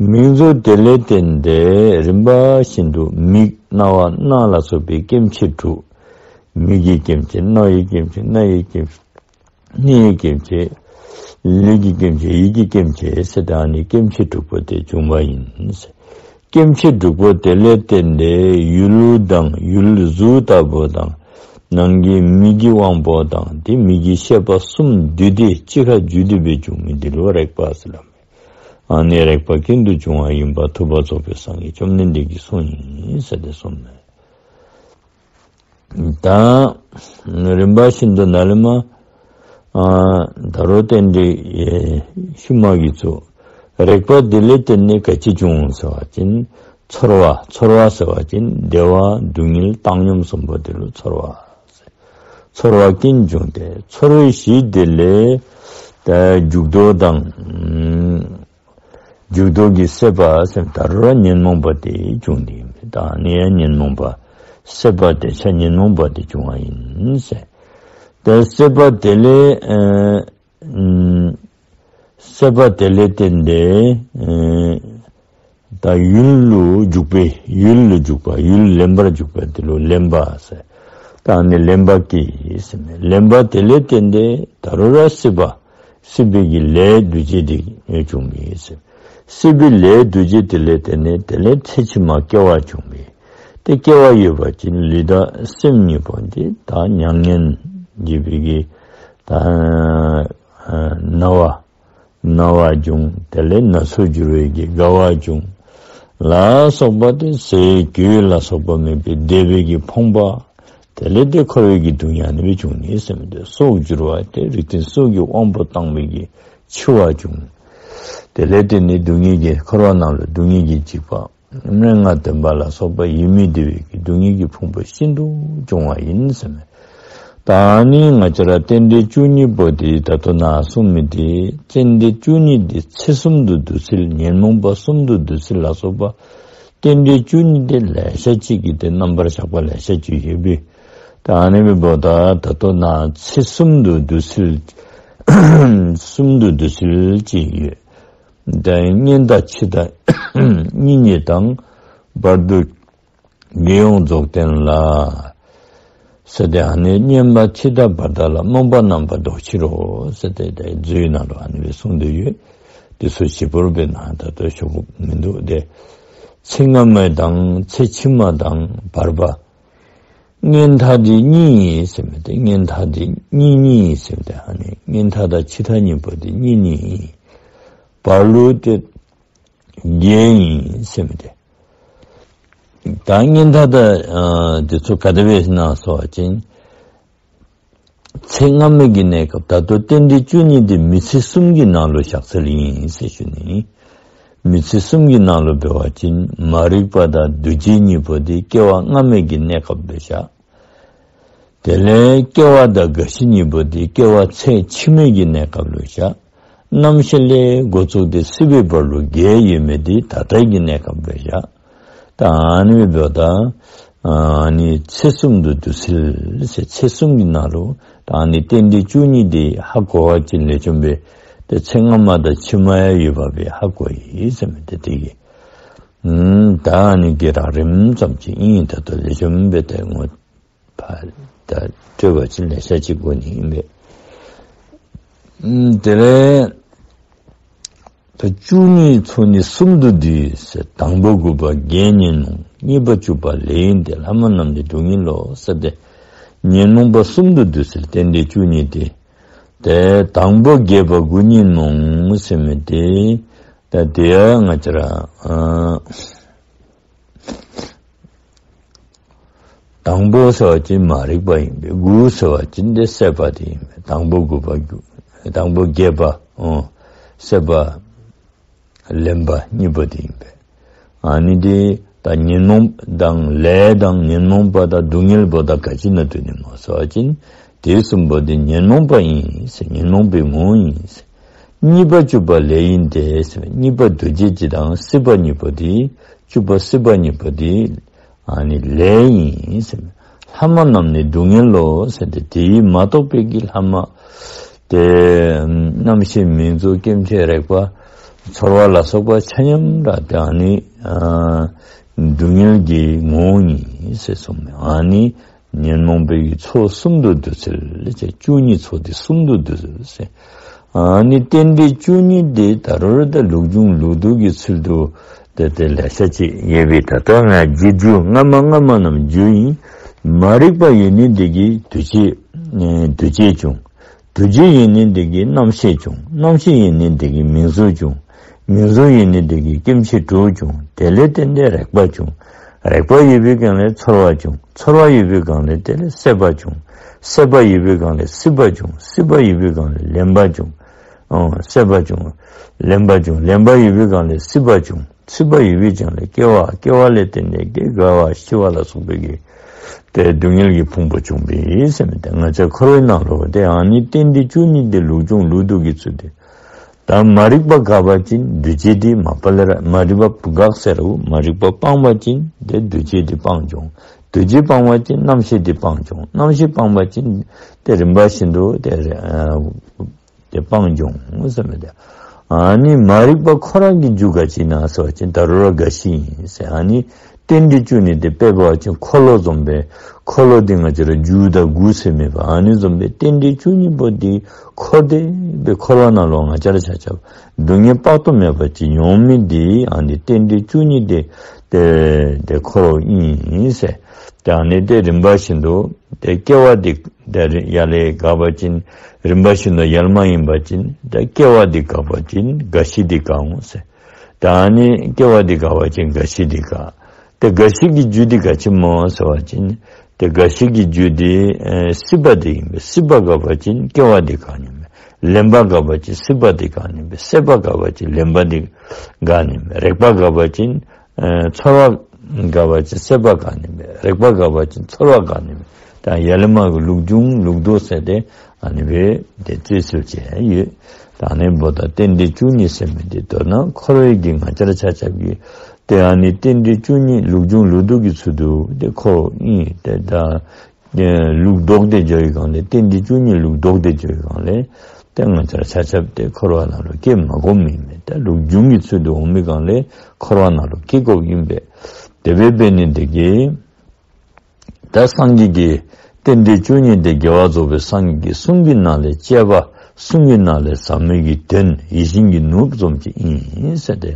མིང་གཟུགས་དེ་ལས་བརྟེན་ཏེ་རིམ་པ་བཞིན་དུ་མིག་རྣ་བ་སྣ་ལ་སོགས་པའི་སྐྱེ་མཆེད་དྲུག། མིག་གི་སྐྱེ་མཆེད་རྣ་བའི་སྐྱེ་མཆེད་སྣའི་སྐྱེ་མཆེད་སྣའི་སྐྱེ་མཆེད་སྣའི་སྐྱེ་མཆེད་ལུས་ཀྱི་སྐྱེ་མཆེད་ཡིད་ཀྱི་སྐྱེ་མཆེད་ཟེར་ད་ཨ་ནི་སྐྱེ་མཆེད་དྲུག་པོ་དེ་བྱུང་བ་ཨིན་ཟེར། སྐྱེ་མཆེད་དྲུག་པོ་དེ་ལས་བརྟེན་ཏེ་ཡུལ་དང་ཡུལ་གཟུགས་ལྟ་བུ་དང་ནང་གི་མིག་གི་དབང་པོ་དང་དེ་མིག་གི་ཤེས་པ་གསུམ་འདུས་ཏེ་གཅིག་ཁར་འཇུས་ཏེ་སྦེ་བྱུང་མི་དེ་ལུ་རེག་པ་ཟེར་སླབ་མས། ཨ་ནི་རེག་པ་ཀུན་ཏུ་འབྱུང་བ་ཡིན་པ་ཐུབ་པ་རྫོགས་པའི་སངས་རྒྱས་བཅོམ་ལྡན་འདས་ཀྱིས་གསུངས་ཡི་ཟེར་ཏེ་གསུངས་མས། ད་རིམ་པ་བཞིན་དུ་ནཱ་ལས་མར་ཨ་ད་རུང་རྟེན་འབྲེལ་ཤུལ་མ་གི་ཚུ་རེག་པ་དེ་ལས་བརྟེན་ནས་ག་ཅི་བྱུང་ཟེར་བ་ཅིན་ཚོར་བ། ཚོར་བ་ཟེར་བ་ཅིན་བདེ་བ་སྡུག་བསྔལ་བཏང་སྙོམས་གསུམ་པོ་དེ་ལུ་ཚོར་བ་ཟེར། ཚོར་བ་ཀུན་འབྱུང་སྟེ་ཚོར་བའི་གཞི་དེ་ལས་ད་འཇུག་ལྡོག་དང་ཨམ་འཇུག་ལྡོག་གི་སྲེད་པ་ཟེར་ད་རུང་ར་ཉོན་མོངས་པ་དེ་བྱུང་སྟེ་ཨིན་པས། ད་ཨ་ནི་ཡང་ཉོན་མོངས་པ་སྲེད་པ་དེ་ཆ་ཉོན་མོངས་པ་དེ་བྱུང་བ་ཨིན་ཟེར། ད་སྲེད་པ་དེ་ལས་ཨ་ཨམ་སྲེད་པ་དེ་ལས་བརྟེན་ཏེ་ཨ་ད་ཡུལ་ལུ་འཇུག་པའི་ཡུལ་ལུ་འཇུག་པ་ཡུལ་ལེན་པར་འཇུག་པ་དེ་ལུ་ལེན་པ་ཟེར། ད་ཨ་ནི་ལེན་པ་སྐྱེས་ཟེར་མས། ལེན་པ་དེ་ལས་བརྟེན་ཏེ་ད་རུང་ར་སྲིད་པ། སྲིད་པའི་གི་ལས་འདུ་བྱེད་དེ་བྱུང་མི་ཟེར། སྲིད་པའི་ལས་འདུ་བྱེད་དེ་ལས་བརྟེན་ནས་དེ་ལས་ཚེ་ཕྱི་མ་སྐྱེ་བ་བྱུང་མི། དེ་སྐྱེ་བ་ཡོད་པ་ཅིན་ལུས་དང་སེམས་གཉིས་པོ་འདི་ད་མྱ་ངན་འཇིགས་པའི་གི་ད་ན་བ་ན་བ་འབྱུང་། དེ་ལས་ན་ཚོད་འགྱུར་བའི་གི་རྒ་བ་འབྱུང་། ལ་སོགས་པ་དེ་ཟས་གོས་ལ་སོགས་པ་མེད་པའི་བདེ་བའི་གི་ཕོངས་པ། དེ་ལས་དེ་འཁོར་བའི་གི་སྡུག་བསྔལ་ནི་བའི་བྱུང་ནི་ཟེར་མི་དེ་སྲོག་འགྱུར་བ་དེ་རིགས་མཐུན་སྲོག་གི་དབང་པོ་བཏང་བའི་གི་འཆི་བ་འབྱུང་། དེ་ལས་དེ་ནི་སྡུག་བསྔལ་གྱི་འཁོར་བ་ནང་ལུ་སྡུག་བསྔལ་གྱི་འཇིགས་པ་མན་ངག་འདོན་པ་ལ་སོགས་པ་ཡིད་མི་བདེ་བའི་གི་སྡུག་བསྔལ་གྱི་ཕུང་པོ་ཤིན་ཏུ་འབྱུང་བ་ཡིན་ཟེར་མས། ད་ནི་ང་བཅས་ར་རྟེན་འབྲེལ་བཅུ་གཉིས་པོ་དེ་ད་ལྟོ་ནཱ་གསུངས་མི་དེ་རྟེན་འབྲེལ་བཅུ་གཉིས་དེ་ཚེ་གསུམ་དུ་འདུ་ཚུལ་ཉོན་མོངས་པ་གསུམ་དུ་འདུ་ཚུལ་ལ་སོགས་པ་རྟེན་འབྲེལ་བཅུ་གཉིས་དེ་ལེ་ཤ་ཅིག་གིས་དེ་རྣམ་པར་གཞག་པ་ལེ་ཤ་ཅིག་ཡོད་པས། ད་ཨ་ནི་འབདཝ་ད་ད་ལྟོ་ནཱ་ཚེ་གསུམ་དུ་འདུ་ཚུལ་གསུམ་དུ་འདུ་ཚུལ་ཅིག་ཡོད། ད་གཉེན་དང་འཆི་བདག་གཉེན་ཉེ་དང་བར་དུ་དགེ་སློང་རྫོགས་ལྡན་ལ། ཟེར་ཏེ་ཨ་ནི་གཉེན་པ་འཆི་བདག་བར་དག་ལ་རྨོངས་པ་རྣམ་པར་ལྡོག་ཕྱིར་རོ་ཟེར་ཏེ་དེ་མཛོད་ནང་ལུ་ཨ་ནི་སྦེ་གསུངས་ཏེ་ཡོད། དེ་ཚུ་ཞིབ་པོར་སྦེ་ནཱ་ད་ལྟོ་ཞུ་དགོཔ་མིན་འདུག། དེ་ཚེ་སྔ་མ་དང་ཚེ་ཕྱི་མ་དང་བར་པ། སྔོན་མཐའ་འདི་གཉིས་ཟེར་མི་འདི་སྔོན་མཐའ་འདི་གཉིས་གཉིས་ཟེར་མི་འདི་ཨ་ནི་སྔོན་མཐའ་དང་ཕྱི་མཐའ་གཉིས་པོ་འདི་གཉིས་གཉིས། བར་ལུ་ཏེ་བརྒྱད་ཨིན་ཟེར་མི་འདི། ད་སྔོན་མཐའ་དང་ཨ་འདི་ཚུ་ག་དེ་སྦེ་ཨིན་ན་ཟེར་བ་ཅིན་ཚེ་སྔ་མའི་གི་གནས་སྐབས་ད་ལྟོ་རྟེན་འབྲེལ་བཅུ་གཉིས་འདི་མི་ཚེ་གསུམ་གྱི་ནང་ལུ་བཞག་ཚུལ་ཨིན་ཟེར་ཞུ་ནི། མི་ཚེ་གསུམ་གྱི་ནང་ལུ་འབད་བ་ཅིན་མ་རིག་པ་དང་འདུ་བྱེད་གཉིས་པོ་འདི་སྐྱེ་བ་སྔ་མའི་གི་གནས་སྐབས་ལུ་བཞག། དེ་ལས་སྐྱེ་བ་དང་རྒ་ཤི་གཉིས་པོ་འདི་སྐྱེ་བ་ཚེ་ཕྱི་མའི་གི་གནས་སྐབས་ལུ་བཞག། རྣམ་ཤེས་ལས་འགོ་བཙུགས་ཏེ་སྲིད་པའི་བར་ལུ་བརྒྱད་ཡོད་མི་འདི་ད་ལྟའི་གི་གནས་སྐབས་ལུ་བཞག། ད་ཨ་ནི་འབདཝ་ད་ཨ་ནི་ཚེ་གསུམ་དུ་འདུ་ཚུལ་ཟེར་ཚེ་གསུམ་གྱི་ནང་ལུ་ད་ཨ་ནི་རྟེན་འབྲེལ་བཅུ་གཉིས་འདི་ཧ་གོ་བ་ཅིན་ལེགས་ཤོམ་སྦེ་ཏེ་ཚེ་སྔ་མ་དང་ཕྱི་མ་ཡང་ཡོདཔ་སྦེ་ཧ་གོ་ཡི་ཟེར་མི་འདི་དེ་གིས། ཨུམ་ད་ཨ་ནི་གི་རགས་རིམ་ཙམ་ཅིག་ཨིན། ད་ལྟོ་ལེགས་ཤོམ་སྦེ་ཏེ་ངོ་ཕར་ད་སྤྲོད་པ་ཅིན་ལེ་ཤ་ཅིག་དགོ་ནི་ཨིན་པས། ཨུམ་དེ་ལས་ད་བཅུ་གཉིས་ཚོགས་ནི་གསུམ་དུ་འདུས་ཟེར། དང་པོ་དགུ་པ་བརྒྱད་ཉོན་མོངས། གཉིས་པ་བཅུ་པ་ལས་ཡིན་ཏེ། ལྷག་མ་རྣམས་ནི་སྡུག་བསྔལ་ལོ་ཟེར་ཏེ་ཉོན་མོངས་པ་གསུམ་དུ་འདུས་ཟེར། རྟེན་འབྲེལ་བཅུ་གཉིས་ཏེ། ཏེ་དང་པོ་བརྒྱད་པ་དགུ་ཉོན་མོངས་ཟེར་མི་འདི་ད་དེ་ཡང་ང་བཅས་ར་ཨ་དང་པོ་ཟེར་བ་ཅིན་མ་རིག་པ་ཨིན་པས། དགུ་ཟེར་བ་ཅིན་ཏེ་སྲེད་པ་འདི་ཨིན་པས། དང་པོ་དགུ་པ་དགུ་དང་པོ་བརྒྱད་པ་ཨོ་སྲེད་པ་ལེན་པ་གཉིས་པོ་འདི་ཨིན་པས། ཨ་ནི་འདི་ད་ཉོན་མོངས་དང་ལས་དང་ཉོན་མོངས་པ་དང་སྡུག་བསྔལ་པོ་དང་ག་ཅི་ནང་འདུ་ནི་སྨོ་ཟེར་བ་ཅིན་དེ་གསུམ་པོ་འདི་ཉོན་མོངས་པ་ཨིན་ཟེར། ཉོན་མོངས་པའི་ངོ་བོ་ཨིན་ཟེར། གཉིས་པ་བཅུ་པ་ལས་ཡིན་ཏེ་ཟེར། གཉིས་པ་འདུ་བྱེད་འདི་དང་སྲིད་པ་གཉིས་པོ་འདི་བཅུ་པ་སྲིད་པ་གཉིས་པོ་འདི་ཨ་ནི་ལས་ཨིན་ཟེར། ལྷག་མ་རྣམས་ནི་སྡུག་བསྔལ་ལོ་ཟེར་ཏེ་དེ་མ་གཏོགས་པའི་གི་ལྷག་མ་ཏེ་རྣམ་ཤེས་མིང་གཟུགས་སྐྱེ་མཆེད་རེག་པ་ཚོར་བ་ལ་སོགས་པ་ཆ་མཉམ་ར་ཏེ་ཨ་ནི་ཨ་སྡུག་བསྔལ་གྱི་ངོ་བོ་ཨིན་ཟེར་གསུངས་མས། ཨ་ནི་ཉོན་མོངས་པའི་ཚོགས་གསུམ་དུ་འདུ་ཚུལ་ལས་བཅུ་གཉིས་ཚོགས་ཏེ་གསུམ་དུ་འདུ་ཚུལ་ཟེར། ཨ་ནི་རྟེན་འབྲེལ་བཅུ་གཉིས་འདི་ད་རུང་ད་ལུགས་འབྱུང་ལུགས་ལྡོག་གི་ཚུལ་དུ་ཏེ་ཏེ་ལེ་ཤ་ཅིག་ཡོད་པས། ད་ལྟོ་ང་རྒྱུ་རྒྱུ་སྔ་མ་སྔ་མ་རྣམས་རྒྱུ་ཨིན། མ་རིག་པ་ཡོད་ནི་འདི་གིས་འདུ་བྱེད་ཨེ་འདུ་བྱེད་བྱུང་། འདུ་བྱེད་ཡོད་ནི་འདི་གིས་རྣམ་ཤེས་བྱུང་། རྣམ་ཤེས་ཡོད་ནི་འདི་གིས་མིང་གཟུགས་བྱུང་། མིང་གཟུགས་ཡོད་ནི་འདི་གིས་སྐྱེ་མཆེད་དྲུག་བྱུང་། དེ་ལས་བརྟེན་ཏེ་རེག་པ་བྱུང་། རེག་པ་ཡོད་པའི་སྒང་ལས་ཚོར་བ་བྱུང་། ཚོར་བ་ཡོད་པའི་སྒང་ལས་དེ་ལས་སྲེད་པ་བྱུང་། སྲེད་པ་ཡོད་པའི་སྒང་ལས་སྲིད་པ་བྱུང་། སྲིད་པ་ཡོད་པའི་སྒང་ལས་ལེན་པ་བྱུང་། ཨོ་སྲེད་པ་བྱུང་། ལེན་པ་བྱུང་། ལེན་པ་ཡོད་པའི་སྒང་ལས་སྲིད་པ་བྱུང་། སྲིད་པ་ཡོད་པའི་སྒང་ལས་སྐྱེ་བ། སྐྱེ་བ་ལས་བརྟེན་ཏེ་རྒ་བ་ཤི་བ་ལ་སོགས་པའི་གི་ཏེ་སྡུག་བསྔལ་གྱི་ཕུང་པོ་བྱུང་པས་ཟེར་མི་འདི་ང་བཅས་འཁོར་བའི་ནང་ལུ་ཏེ་ཨ་ནི་རྟེན་འབྲེལ་བཅུ་གཉིས་འདི་ལུགས་འབྱུང་ལུགས་ལྡོག་གི་ཚུལ་ཏེ། ད་མ་རིག་པ་འགགས་པ་ཅིན་འདུ་བྱེད་འདི་མ་པ་ལས་ར་མ་རིག་པ་འགགས་ཟེར་རུང་མ་རིག་པ་སྤངས་པ་ཅིན་ཏེ་འདུ་བྱེད་འདི་སྤངས་འགྱོ། འདུ་བྱེད་སྤངས་པ་ཅིན་རྣམ་ཤེས་འདི་སྤངས་འགྱོ། རྣམ་ཤེས་སྤངས་པ་ཅིན་ཏེ་རིམ་པ་བཞིན་དུ་ཏེ་ཨ་ཏེ་སྤངས་འགྱོ་ཟེར་མི་འདི། ཨ་ནི་མ་རིག་པ་ཁོ་རང་གི་རྒྱུ་ག་ཅི་ཨིན་ན་ཟེར་བ་ཅིན་ད་རུང་ར་རྒ་ཤི་ཨིན་ཟེར། ཨ་ནི་རྟེན་འབྲེལ་བཅུ་གཉིས་འདི་དཔེ་འབད་བ་ཅིན་འཁོར་ལོ་བཟུམ་སྦེ་འཁོར་ལོ་འདི་ང་བཅས་ར་རྒྱུ་དང་མགོ་ཟེར་མི་འབད་ཨ་ནི་བཟུམ་སྦེ་རྟེན་འབྲེལ་བཅུ་གཉིས་པོ་འདི་འཁོར་ཏེ་སྦེ་འཁོར་བ་ནང་ལུ་ང་བཅས་ར་ཆ་ཁྱབ་སྡུག་བསྔལ་དཔག་ཏུ་མེད་པ་ཅིག་མྱོང་མི་འདི་ཨ་ནི་རྟེན་འབྲེལ་བཅུ་གཉིས་འདི་ཏེ་ཏེ་འཁོར་བ་ཨིན་ཟེར། ཏེ་ཨ་ནི་ཏེ་རིམ་པ་བཞིན་དུ་ཏེ་སྐྱེ་བ་འདི་ཏེ་ཡར་ལས་འགགས་པ་ཅིན་རིམ་པ་བཞིན་དུ་ཡར་མར་ཨིན་པ་ཅིན་ཏེ་སྐྱེ་བ་འདི་འགགས་པ་ཅིན་རྒ་ཤི་འདི་འགག་འོང་ཟེར། ཏེ་ཨ་ནི་སྐྱེ་བ་འདི་འགགས་པ་ཅིན་རྒ་ཤི་འདི་འགག། ཏེ་རྒ་ཤི་གི་རྒྱུ་འདི་ག་ཅི་སྨོ་ཟེར་བ་ཅིན་ཏེ་རྒ་ཤི་གི་རྒྱུ་འདི་ཨེ་སྲིད་པ་འདི་ཨིན་པས། སྲིད་པ་འགགས་པ་ཅིན་སྐྱེ་བ་འདི་འགག་ནི་མས། ལེན་པ་འགགས་པ་ཅིན་སྲིད་པ་འདི་འགག་ནི་མས། སྲེད་པ་འགགས་པ་ཅིན་ལེན་པ་འདི་འགག་ནི་མས། རེག་པ་འགགས་པ་ཅིན་ཨེ་ཚོར་བ་འགགས་པ་ཅིན་སྲེད་པ་འགག་ནི་མས། རེག་པ་འགགས་པ་ཅིན་ཚོར་བ་འགག་ནི་མས། ད་ཡར་ལས་མར་གྱི་ལུགས་འབྱུང་ལུགས་ལྡོག་ཟེར་ཏེ་ཨ་ནི་སྦེ་ཏེ་རྩོད་ཚུལ་ཅིག་ཡོད། ད་ཨ་ནི་འབདཝ་ད་རྟེན་འབྲེལ་བཅུ་གཉིས་ཟེར་མི་འདི་མདོར་ན་འཁོར་བའི་གི་ང་བཅས་ར་ཆ་ཁྱབ་ཀྱི་ཏེ་ཨ་ནི་རྟེན་འབྲེལ་བཅུ་གཉིས་ལུགས་འབྱུང་ལུགས་ལྡོག་གི་ཚུལ་དུ་ཏེ་འཁོར་བ་ཨིན། ཏེ་ད་ལུགས་ལྡོག་སྟེ་འགྱོ་བའི་སྒང་ལས་རྟེན་འབྲེལ་བཅུ་གཉིས་ལུགས་ལྡོག་སྟེ་འགྱོ་བའི་སྒང་ལས་ཏེ་ང་བཅས་ར་ཆ་ཁྱབ་ཏེ་འཁོར་བ་ནང་ལུ་སྐྱེ་མ་དགོ་མི་མས། ཏེ་ལུགས་འབྱུང་གི་ཚུལ་དུ་འོང་མི་སྒང་ལས་འཁོར་བ་ནང་ལུ་སྐྱེ་དགོཔ་ཨིན་པས། དེ་སྦེ་འབད་ནི་འདི་གིས་ད་སངས་རྒྱས་ཀྱི་རྟེན་འབྲེལ་བཅུ་གཉིས་འདི་རྒྱལ་བ་རྫོགས་པའི་སངས་རྒྱས་ཀྱི་གསུང་གི་ནང་ལས་བཅད་པ་གསུང་གི་ནང་ལས་ཟབ་མོའི་གི་དོན་ཡིད་བཞིན་གྱི་ནོར་བུ་ཙམ་ཅིག་ཨིན་ཟེར་ཏེ་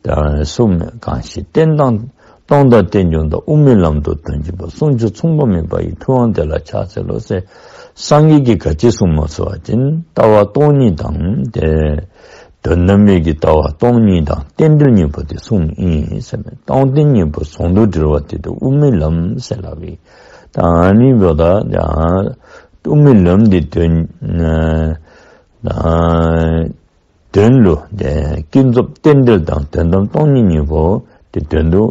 ད་གསུངས་མས། གང་ཞིག་བསྟན་དང་ སྟོང་དང་རྟེན་འབྱུང་དང་། དབུ་མའི་ལམ་དུ་དོན་བྱེད་པ། ཟུང་འཇུག་མཚུངས་པ་མེད་པ་ཡི། ཐུབ་དབང་དེ་ལ་ཕྱག་འཚལ་ལོ་ཟེར། སངས་རྒྱས་ཀྱིས་ག་ཅི་གསུངས་མ་ཚུགས་པ་ཅིན་ལྟ་བ་སྟོང་ཉིད་དང་ཏེ་དོན་དམ་པའི་གི་ལྟ་བ་སྟོང་ཉིད་དང་རྟེན་འབྲེལ་གཉིས་པོ་དེ་གསུངས་ཨིན་ཟེར་མས། སྟོང་རྟེན་གཉིས་པོ་ཟུང་དུ་འབྲེལ་བ་དེ་དུ་དབུ་མའི་ལམ་ཟེར་སླབ་ཨིན། ད་ཨ་ནི་འབདཝ་ད་ཡང་དབུ་མའི་ལམ་འདི་དོན་ཨ་དོན་ལུ་ཏེ་ཀུན་རྫོབ་རྟེན་འབྲེལ་དང་དོན་དམ་སྟོང་ཉིད་གཉིས་པོ་དེ་དོན་དུ་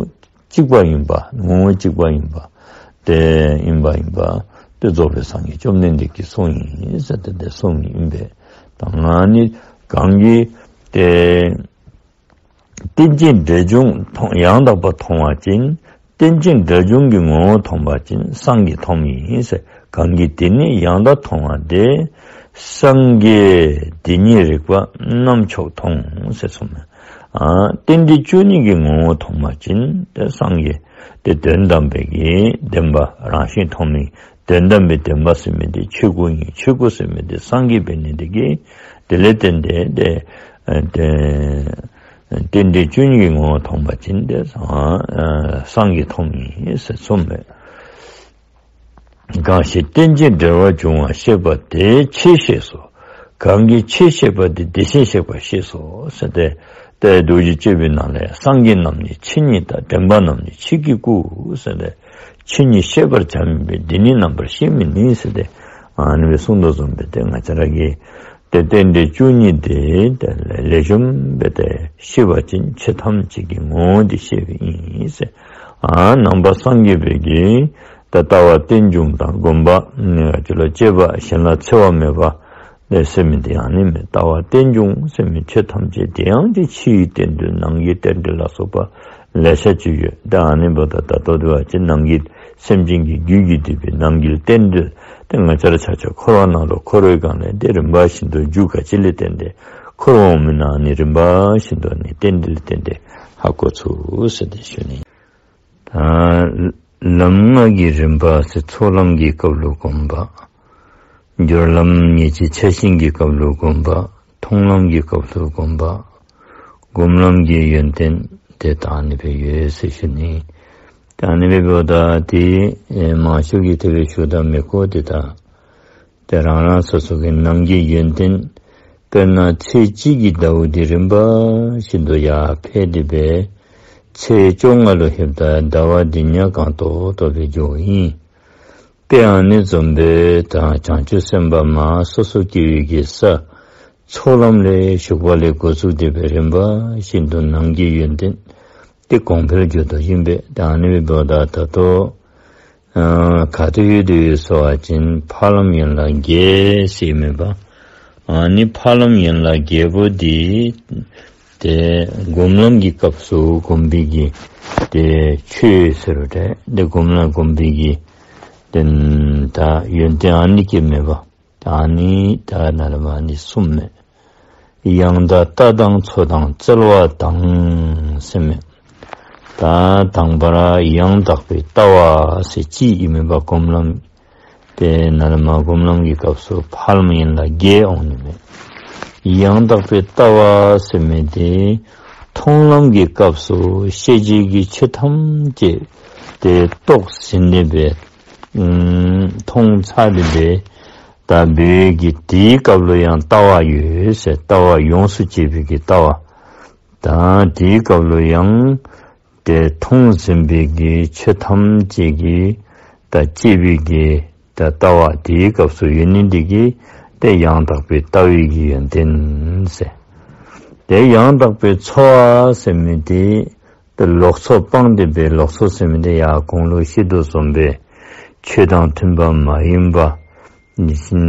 གཅིག་པ་ཡིན་པ་ངོ་བོ་གཅིག་པ་ཡིན་པ་དེ་ཨིན་པ་ཨིན་པ་དེ་རྫོགས་པའི་སངས་རྒྱས་བཅོམ་ལྡན་འདས་ཀྱིས་གསུངས་ཡི་ཟེར་ཏེ་དེ་གསུངས་ཡི་ཨིན་པས། ད་ང་ནི་གང་གིས་ཏེ་རྟེན་ཅིང་འབྲེལ་འབྱུང་མཐོང་ཡང་དག་པར་མཐོང་བ་ཅིན། རྟེན་ཅིང་འབྲེལ་འབྱུང་གི་ངོ་བོ་མཐོང་པ་ཅིན་སངས་རྒྱས་མཐོང་ཡིན་ཟེར། གང་གིས་དེ་ཉིད་ཡང་དག་མཐོང་བ་དེས། སངས་རྒྱས་དེ་ཉིད་རིག་པ་རྣམ་མཆོག་མཐོང་ཟེར་གསུངས་མས། ཨ་རྟེན་འབྲེལ་བཅུ་གཉིས་ཀྱི་ངོ་བོ་མཐོང་པ་ཅིན་ཏེ་སངས་རྒྱས་དེ་དོན་དམ་པའི་གི་བདེན་པ་རང་བཞིན་མཐོང་མི་དོན་དམ་པའི་བདེན་པ་ཟེར་མི་དེ་ཆོས་སྐུ་ཨིན། ཆོས་སྐུ་ཟེར་མི་དེ་སངས་རྒྱས་འབད་ནི་དེ་གིས་དེ་ལས་བརྟེན་ཏེ་ཏེ་ཨ་ཏེ་རྟེན་འབྲེལ་བཅུ་གཉིས་ཀྱི་ངོ་བོ་མཐོང་པ་ཅིན་ཏེ་ཨ་སངས་རྒྱས་མཐོང་ཡིན་ཟེར་གསུངས་མས། གང་ཞིག་རྟེན་ཅིང་འབྲེལ་བར་འབྱུང་བ་ཤེས་པ་དེས་ཆོས་ཤེས་སོ། གང་གིས་ཆོས་ཤེས་པ་དེས་དེ་བཞིན་གཤེགས་པ་ཤེས་སོ་ཟེར་ཏེ་ཏེ་རྡོ་རྗེ་གཅེར་བུའི་ནང་ལས་སངས་རྒྱས་རྣམས་ནི་ཆོས་ཉིད་ལྟ། དྲན་པ་རྣམས་ནི་ཆོས་ཀྱི་སྐུ་ཟེར་ཏེ་ཆོས་ཉིད་ཤེས་པར་བྱ་མིན་པས། འདི་ནི་རྣམ་པར་ཤེས་མིན་ནི་ཟེར་ཏེ་ཨ་ནི་སྦེ་གསུངས་དོ་བཟུམ་སྦེ་ཏེ་ང་བཅས་ར་གི་ཏེ་རྟེན་འབྲེལ་བཅུ་གཉིས་དེ་ཏེ་ལེགས་ཤོམ་སྦེ་ཏེ་ཤེས་པ་ཅིན་ཆོས་ཐམས་ཅད་ཀྱི་ངོ་བོ་འདི་ཤེས་པ་ཨིན་ཟེར། ཨ་ནང་པ་སངས་རྒྱས་པའི་གི་ཏེ་ལྟ་བ་རྟེན་འབྱུང་དང་སྒོམ་པ་ཨ་ཅི་ལོ་སྤྱོད་པ་གཞན་ལ་འཚེ་བ་མེད་པ་ལས་ཟེར་མི་དེ་ཡང་ཨ་ནི་མས། ལྟ་བ་རྟེན་འབྱུང་ཟེར་མི་ཆོས་ཐམས་ཅད་དེ་ཡང་ཏེ་ཕྱིའི་རྟེན་འབྲེལ་ནང་གི་རྟེན་འབྲེལ་ལ་སོགས་པ་ལེ་ཤ་ཅིག་ཡོད། ཏེ་ཨ་ནི་འབདཝ་ད་ད་ལྟོ་འདི་བ་ཅིན་ནང་གི་སེམས་ཅན་གྱི་རྒྱུད་ཀྱིས་བསྡུས་པའི་ནང་གི་རྟེན་འབྲེལ་ཏེ་ང་བཅས་ར་ཆ་ཁྱབ་འཁོར་བ་ནང་ལུ་འཁོར་བའི་སྒང་ལས་ཏེ་རིམ་པ་བཞིན་དུ་རྒྱུ་ག་ཅི་ལས་བརྟེན་ཏེ་འཁོར་འོང་མི་ཨ་ནི་རིམ་པ་བཞིན་དུ་ཨ་ནི་རྟེན་འབྲེལ་ལས་བརྟེན་ཏེ་ཧ་གོ་ཚུགས་ཟེར་ཏེ་ཞུ་ནི། ད་ལམ་ལྔ་གི་རིམ་པ་ཟེར་ཚོགས་ལམ་གྱི་སྐབས་ལུ་སྒོམ་པ། སྦྱོར་ལམ་ཉེར་གཅིག་ཕྱག་ཆེན་གྱི་སྐབས་ལུ་སྒོམ་པ། མཐོང་ལམ་གྱི་སྐབས་སུ་སྒོམ་པ། སྒོམ་ལམ་གྱི་ཡོན་ཏན་དེ་ད་ཨ་ནི་སྦེ་ཡོད་ཟེར་ཞུ་ནི། ད་ཨ་ནི་སྦེ་འབདཝ་ད་དེ་མང་ཤོས་ཀྱིས་དེ་སྦེ་ཞུཝ་ད་མི་གོ། དེ་ད་དེ་རང་རང་སོ་སོ་གི་ནང་གི་ཡོན་ཏན། དཔེར་ན་ཚེས་གཅིག་གི་ཟླཝ་འདི་རིམ་པ་བཞིན་དུ་ཡར་འཕེལ་ཏེ་སྦེ་ཚེས་བཅོ་ལྔ་ལུ་ལྷོདཔ་ད་ཟླ་བ་འདི་ཉ་གང་ཏོག་ཏོ་སྦེ་འགྱོཝ་ཨིན། དཔེ་ཨ་ནི་བཟུམ་སྦེ་ད་བྱང་ཆུབ་སེམས་དཔའ་མ་སོ་སོ་སྐྱེ་བོའི་གི་ས་ཚོགས་ལམ་ལས་ཞུགས་པ་ལས་འགོ་བཙུགས་ཏེ་སྦེ་རིམ་པ་བཞིན་དུ་ནང་གི་ཡོན་ཏན་དེ་གོང་འཕེལ་འགྱོ་དོ་ཨིན་པས། ད་ཨ་ནི་སྦེ་འབདཝ་ད་ད་ལྟོ་ཨ་ག་ཏེ་ཡོད་དེ་ཡོད་ཟེར་བ་ཅིན་འཕགས་ལམ་ཡན་ལག་བརྒྱད་ཟེར་མེན་པ། ཨ་ནི་འཕགས་ལམ་ཡན་ལག་བརྒྱད་པོ་འདི་ཏེ་སྒོམ་ལམ་གྱི་སྐབས་སུ་སྒོམ་པའི་གི་ཏེ་ཆོས་ཟེར་རུང་འདྲ། ཏེ་སྒོམ་ལམ་སྒོམ་པའི་གི་ཏེ་ད་ཡོན་ཏན་ཨ་ནི་གི་མེན་པ། ད་ཨ་ནི་ད་ནཱ་ལས་མར་ཨ་ནི་གསུམ་མས། ཡང་དག་ལྟ་དང་འཚོ་དང་བཙལ་བ་དང་ཟེར་མས། ད་དང་པ་ར་ཡང་དག་པའི་ལྟ་བ་ཟེར་ཅིག་ཨིན་མས་པ། སྒོམ་ལམ་དཔེར་ན་ལས་མར་སྒོམ་ལམ་གྱི་སྐབས་སུ་འཕགས་ལམ་ཡན་ལག་བརྒྱད་འོང་ནི་མས། ཡང་དག་པའི་ལྟ་བ་ཟེར་མི་དེ་མཐོང་ལམ་གྱི་སྐབས་སུ་ཤེས་བྱའི་གི་ཆོས་ཐམས་ཅད་དེ་རྟོགས་ཟིན་ཏེ་སྦེ་ཨམ་མཐོང་ཚར་ཏེ་སྦེ་ད་འབད་བའི་གི་དེའི་སྐབས་ལུ་ཡང་ལྟ་བ་ཡོད་ཟེར། ལྟ་བ་ཡོངས་སུ་བཅད་པའི་གི་ལྟ་བ། ད་དེའི་སྐབས་ལུ་ཡང་ཏེ་མཐོང་ཟིན་པའི་གི་ཆོས་ཐམས་ཅད་ཀྱི་ད་བཅད་པའི་གི་ད་ལྟ་བ་དེའི་སྐབས་སུ་ཡོད་ནི་འདི་གིས་ཏེ་ཡང་དག་པའི་ལྟ་བའི་གི་ཡོན་ཏན་ཟེར། ཏེ་ཡང་དག་པའི་འཚོ་བ་ཟེར་མི་དེ་ཏེ་ལོག་འཚོ་སྤངས་ཏེ་སྦེ་ལོག་འཚོ་ཟེར་མི་དེ་ཡང་གོང་ལུ་བཤད་དོ་བཟུམ་སྦེ་ཆོས་དང་མཐུན་པ་མ་ཡིན་པ་ནི་ཤིན་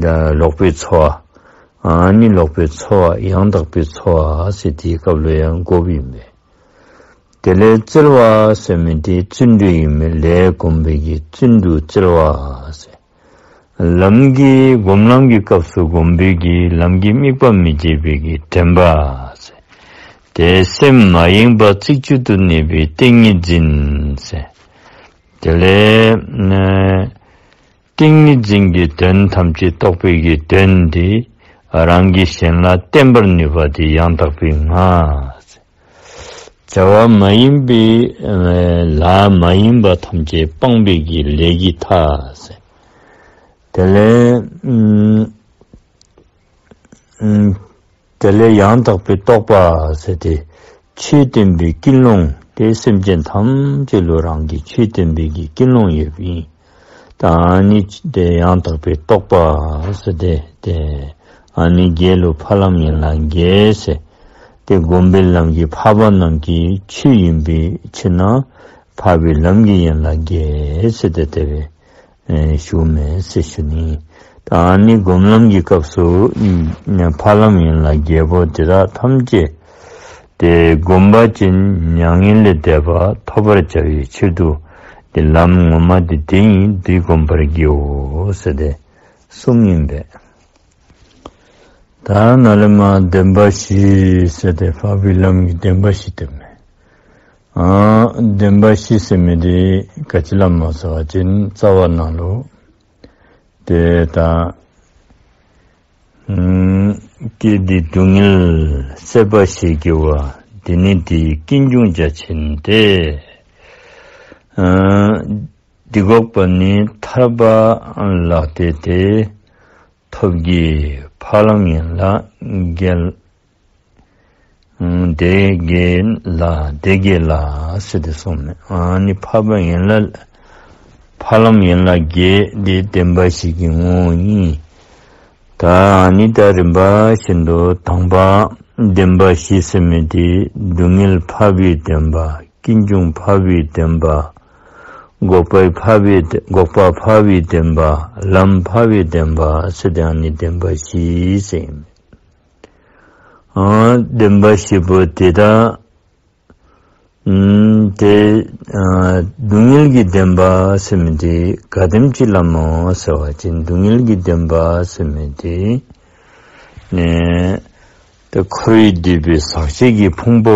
ད་ལོག་པའི་འཚོ་བ། ཨ་ནི་ལོག་པའི་འཚོ་བ་ཡང་དག་པའི་འཚོ་བ་ཟེར་དེའི་སྐབས་ལུ་ཡང་དགོཔ་ཨིན་པས། དེ་ལས་བཙལ་བ་ཟེར་མི་དེ་བརྩོན་འགྲུས་ཨིན་མས། ལས་བསྒོམས་པའི་གི་བརྩོན་འགྲུས་བཙལ་བ་ཟེར། ལམ་གྱི་སྒོམ་ལམ་གྱི་སྐབས་སུ་བསྒོམས་པའི་གི་ལམ་གྱི་དམིགས་པ་མི་བརྗེད་པའི་གི་དྲན་པ་ཟེར། ཏེ་སེམས་མ་ཡེངས་པ་རྩེ་གཅིག་ཏུ་གནས་པའི་ཏིང་ངེ་འཛིན་ཟེར། དེ་ལས་ཨ་ཏིང་ངེ་འཛིན་གྱི་དོན་ཐམས་ཅད་རྟོགས་པའི་གི་དོན་དེ་རང་གིས་གཞན་ལ་བསྟན་པར་ནུས་པ་དེ་ཡང་དག་པའི་ངག་ཟེར། བྱ་བ་མ་ཡིན་པའི་ལཱ་མ་ཡིན་པ་ཐམས་ཅད་སྤངས་པའི་གི་ལས་ཀྱི་མཐའ་ཟེར། དེ་ལས་དེ་ལས་ཡང་དག་པའི་རྟོག་པ་ཟེར་ཏེ། ཆོས་བསྟན་པའི་ཀུན་སློང་དེ་སེམས་ཅན་ཐམས་ཅད་ལུ་རང་གི་ཆོས་བསྟན་པའི་གི་ཀུན་སློང་ཡོད་པ་ཨིན། ད་ཨ་ནི་དེ་ཡང་དག་པའི་རྟོག་པ་ཟེར་ཏེ། དེ་ཨ་ནི་བརྒྱད་ལུ་འཕགས་ལམ་ཡན་ལག་བརྒྱད་ཟེར། དེ་སྒོམ་པའི་ལམ་གྱི་འཕགས་པ་རྣམས་ཀྱི་ཆོས་ཡིན་པའི་ཕྱིར་ན། འཕགས་པའི་ལམ་གྱི་ཡན་ལག་བརྒྱད་ཟེར་ཏེ་དེ་སྦེ་ཨེ་ཞུཝ་མས་ཟེར་ཞུ་ནི། ད་ཨ་ནི་སྒོམ་ལམ་གྱི་སྐབས་སུ་འཕགས་ལམ་ཡན་ལག་བརྒྱད་པོ་དེ་དག་ཐམས་ཅད་དེ་བསྒོམ་པ་ཅིན་མྱ་ངན་ལས་འདས་པ་ཐོབ་པར་བྱ་བའི་ཕྱིར་དུ། དེ་ལམ་ངོ་མ་དེ་དེ་ཨིན། དེ་བསྒོམ་པར་བགྱིའོ་ཟེར་ཏེ་གསུངམ་ཨིན་པས། ད་ནཱ་ལས་མར་བདེན་པ་བཞི་ཟེར་ཏེ་འཕགས་པའི་ལམ་གྱི་བདེན་པ་བཞི་སྟོནམ་མས། ཨ་བདེན་པ་བཞི་ཟེར་མི་དེ་ག་ཅི་ལུ་སྨོ་ཟེར་བ་ཅིན་རྩ་བ་ནང་ལུ་དེ་ད་ཨུམ་ཀྱེ་འདི་སྡུག་བསྔལ་ཟད་པ་ཞེས་བགྱི་བ། འདི་ནི་དེའི་ཀུན་འབྱུང་རྒྱ་ཆེན་ཏེ། ཨ་འདི་འགོག་པ་ནི་ཐར་པ་ལགས་ཏེ་དེ། ཐོབ་བགྱིའི་འཕགས་ལམ་ཡན་ལག་བརྒྱད། ཨུམ་དེ་བརྒྱད་ལ་དེ་བརྒྱད་ལ་ཟེར་ཏེ་གསུངམ་མས། ཨ་ནི་འཕགས་པ་ཡན་ལག་འཕགས་ལམ་ཡན་ལག་བརྒྱད་དེ་བདེན་པ་བཞི་གི་ངོ་བོ་ཨིན། ད་ཨ་ནི་ད་རིམ་པ་བཞིན་དུ་དང་པ་བདེན་པ་བཞི་ཟེར་མི་དེ་སྡུག་བསྔལ་འཕགས་པའི་བདེན་པ། ཀུན་འབྱུང་འཕགས་པའི་བདེན་པ། འགོག་པའི་འཕགས་པའི་འགོག་པ་འཕགས་པའི་བདེན་པ། ལམ་འཕགས་པའི་བདེན་པ་ཟེར་ཏེ་ཨ་ནི་བདེན་པ་བཞི་ཟེར་ཨིན། ཨ་བདེན་པ་བཞི་པོ་དེ་དག་ཨུམ་དེ་ཨ་སྡུག་བསྔལ་གྱི་བདེན་པ་ཟེར་མི་དེ་ག་དེམ་ཅིག་ལུ་སྨོ་ཟེར་བ་ཅིན་སྡུག་བསྔལ་གྱི་བདེན་པ་ཟེར་མི་དེ་ནི་དེ་འཁོར་བའི་སྡིག་པའི་ཟག་བཅས་ཀྱི་ཕུང་པོ་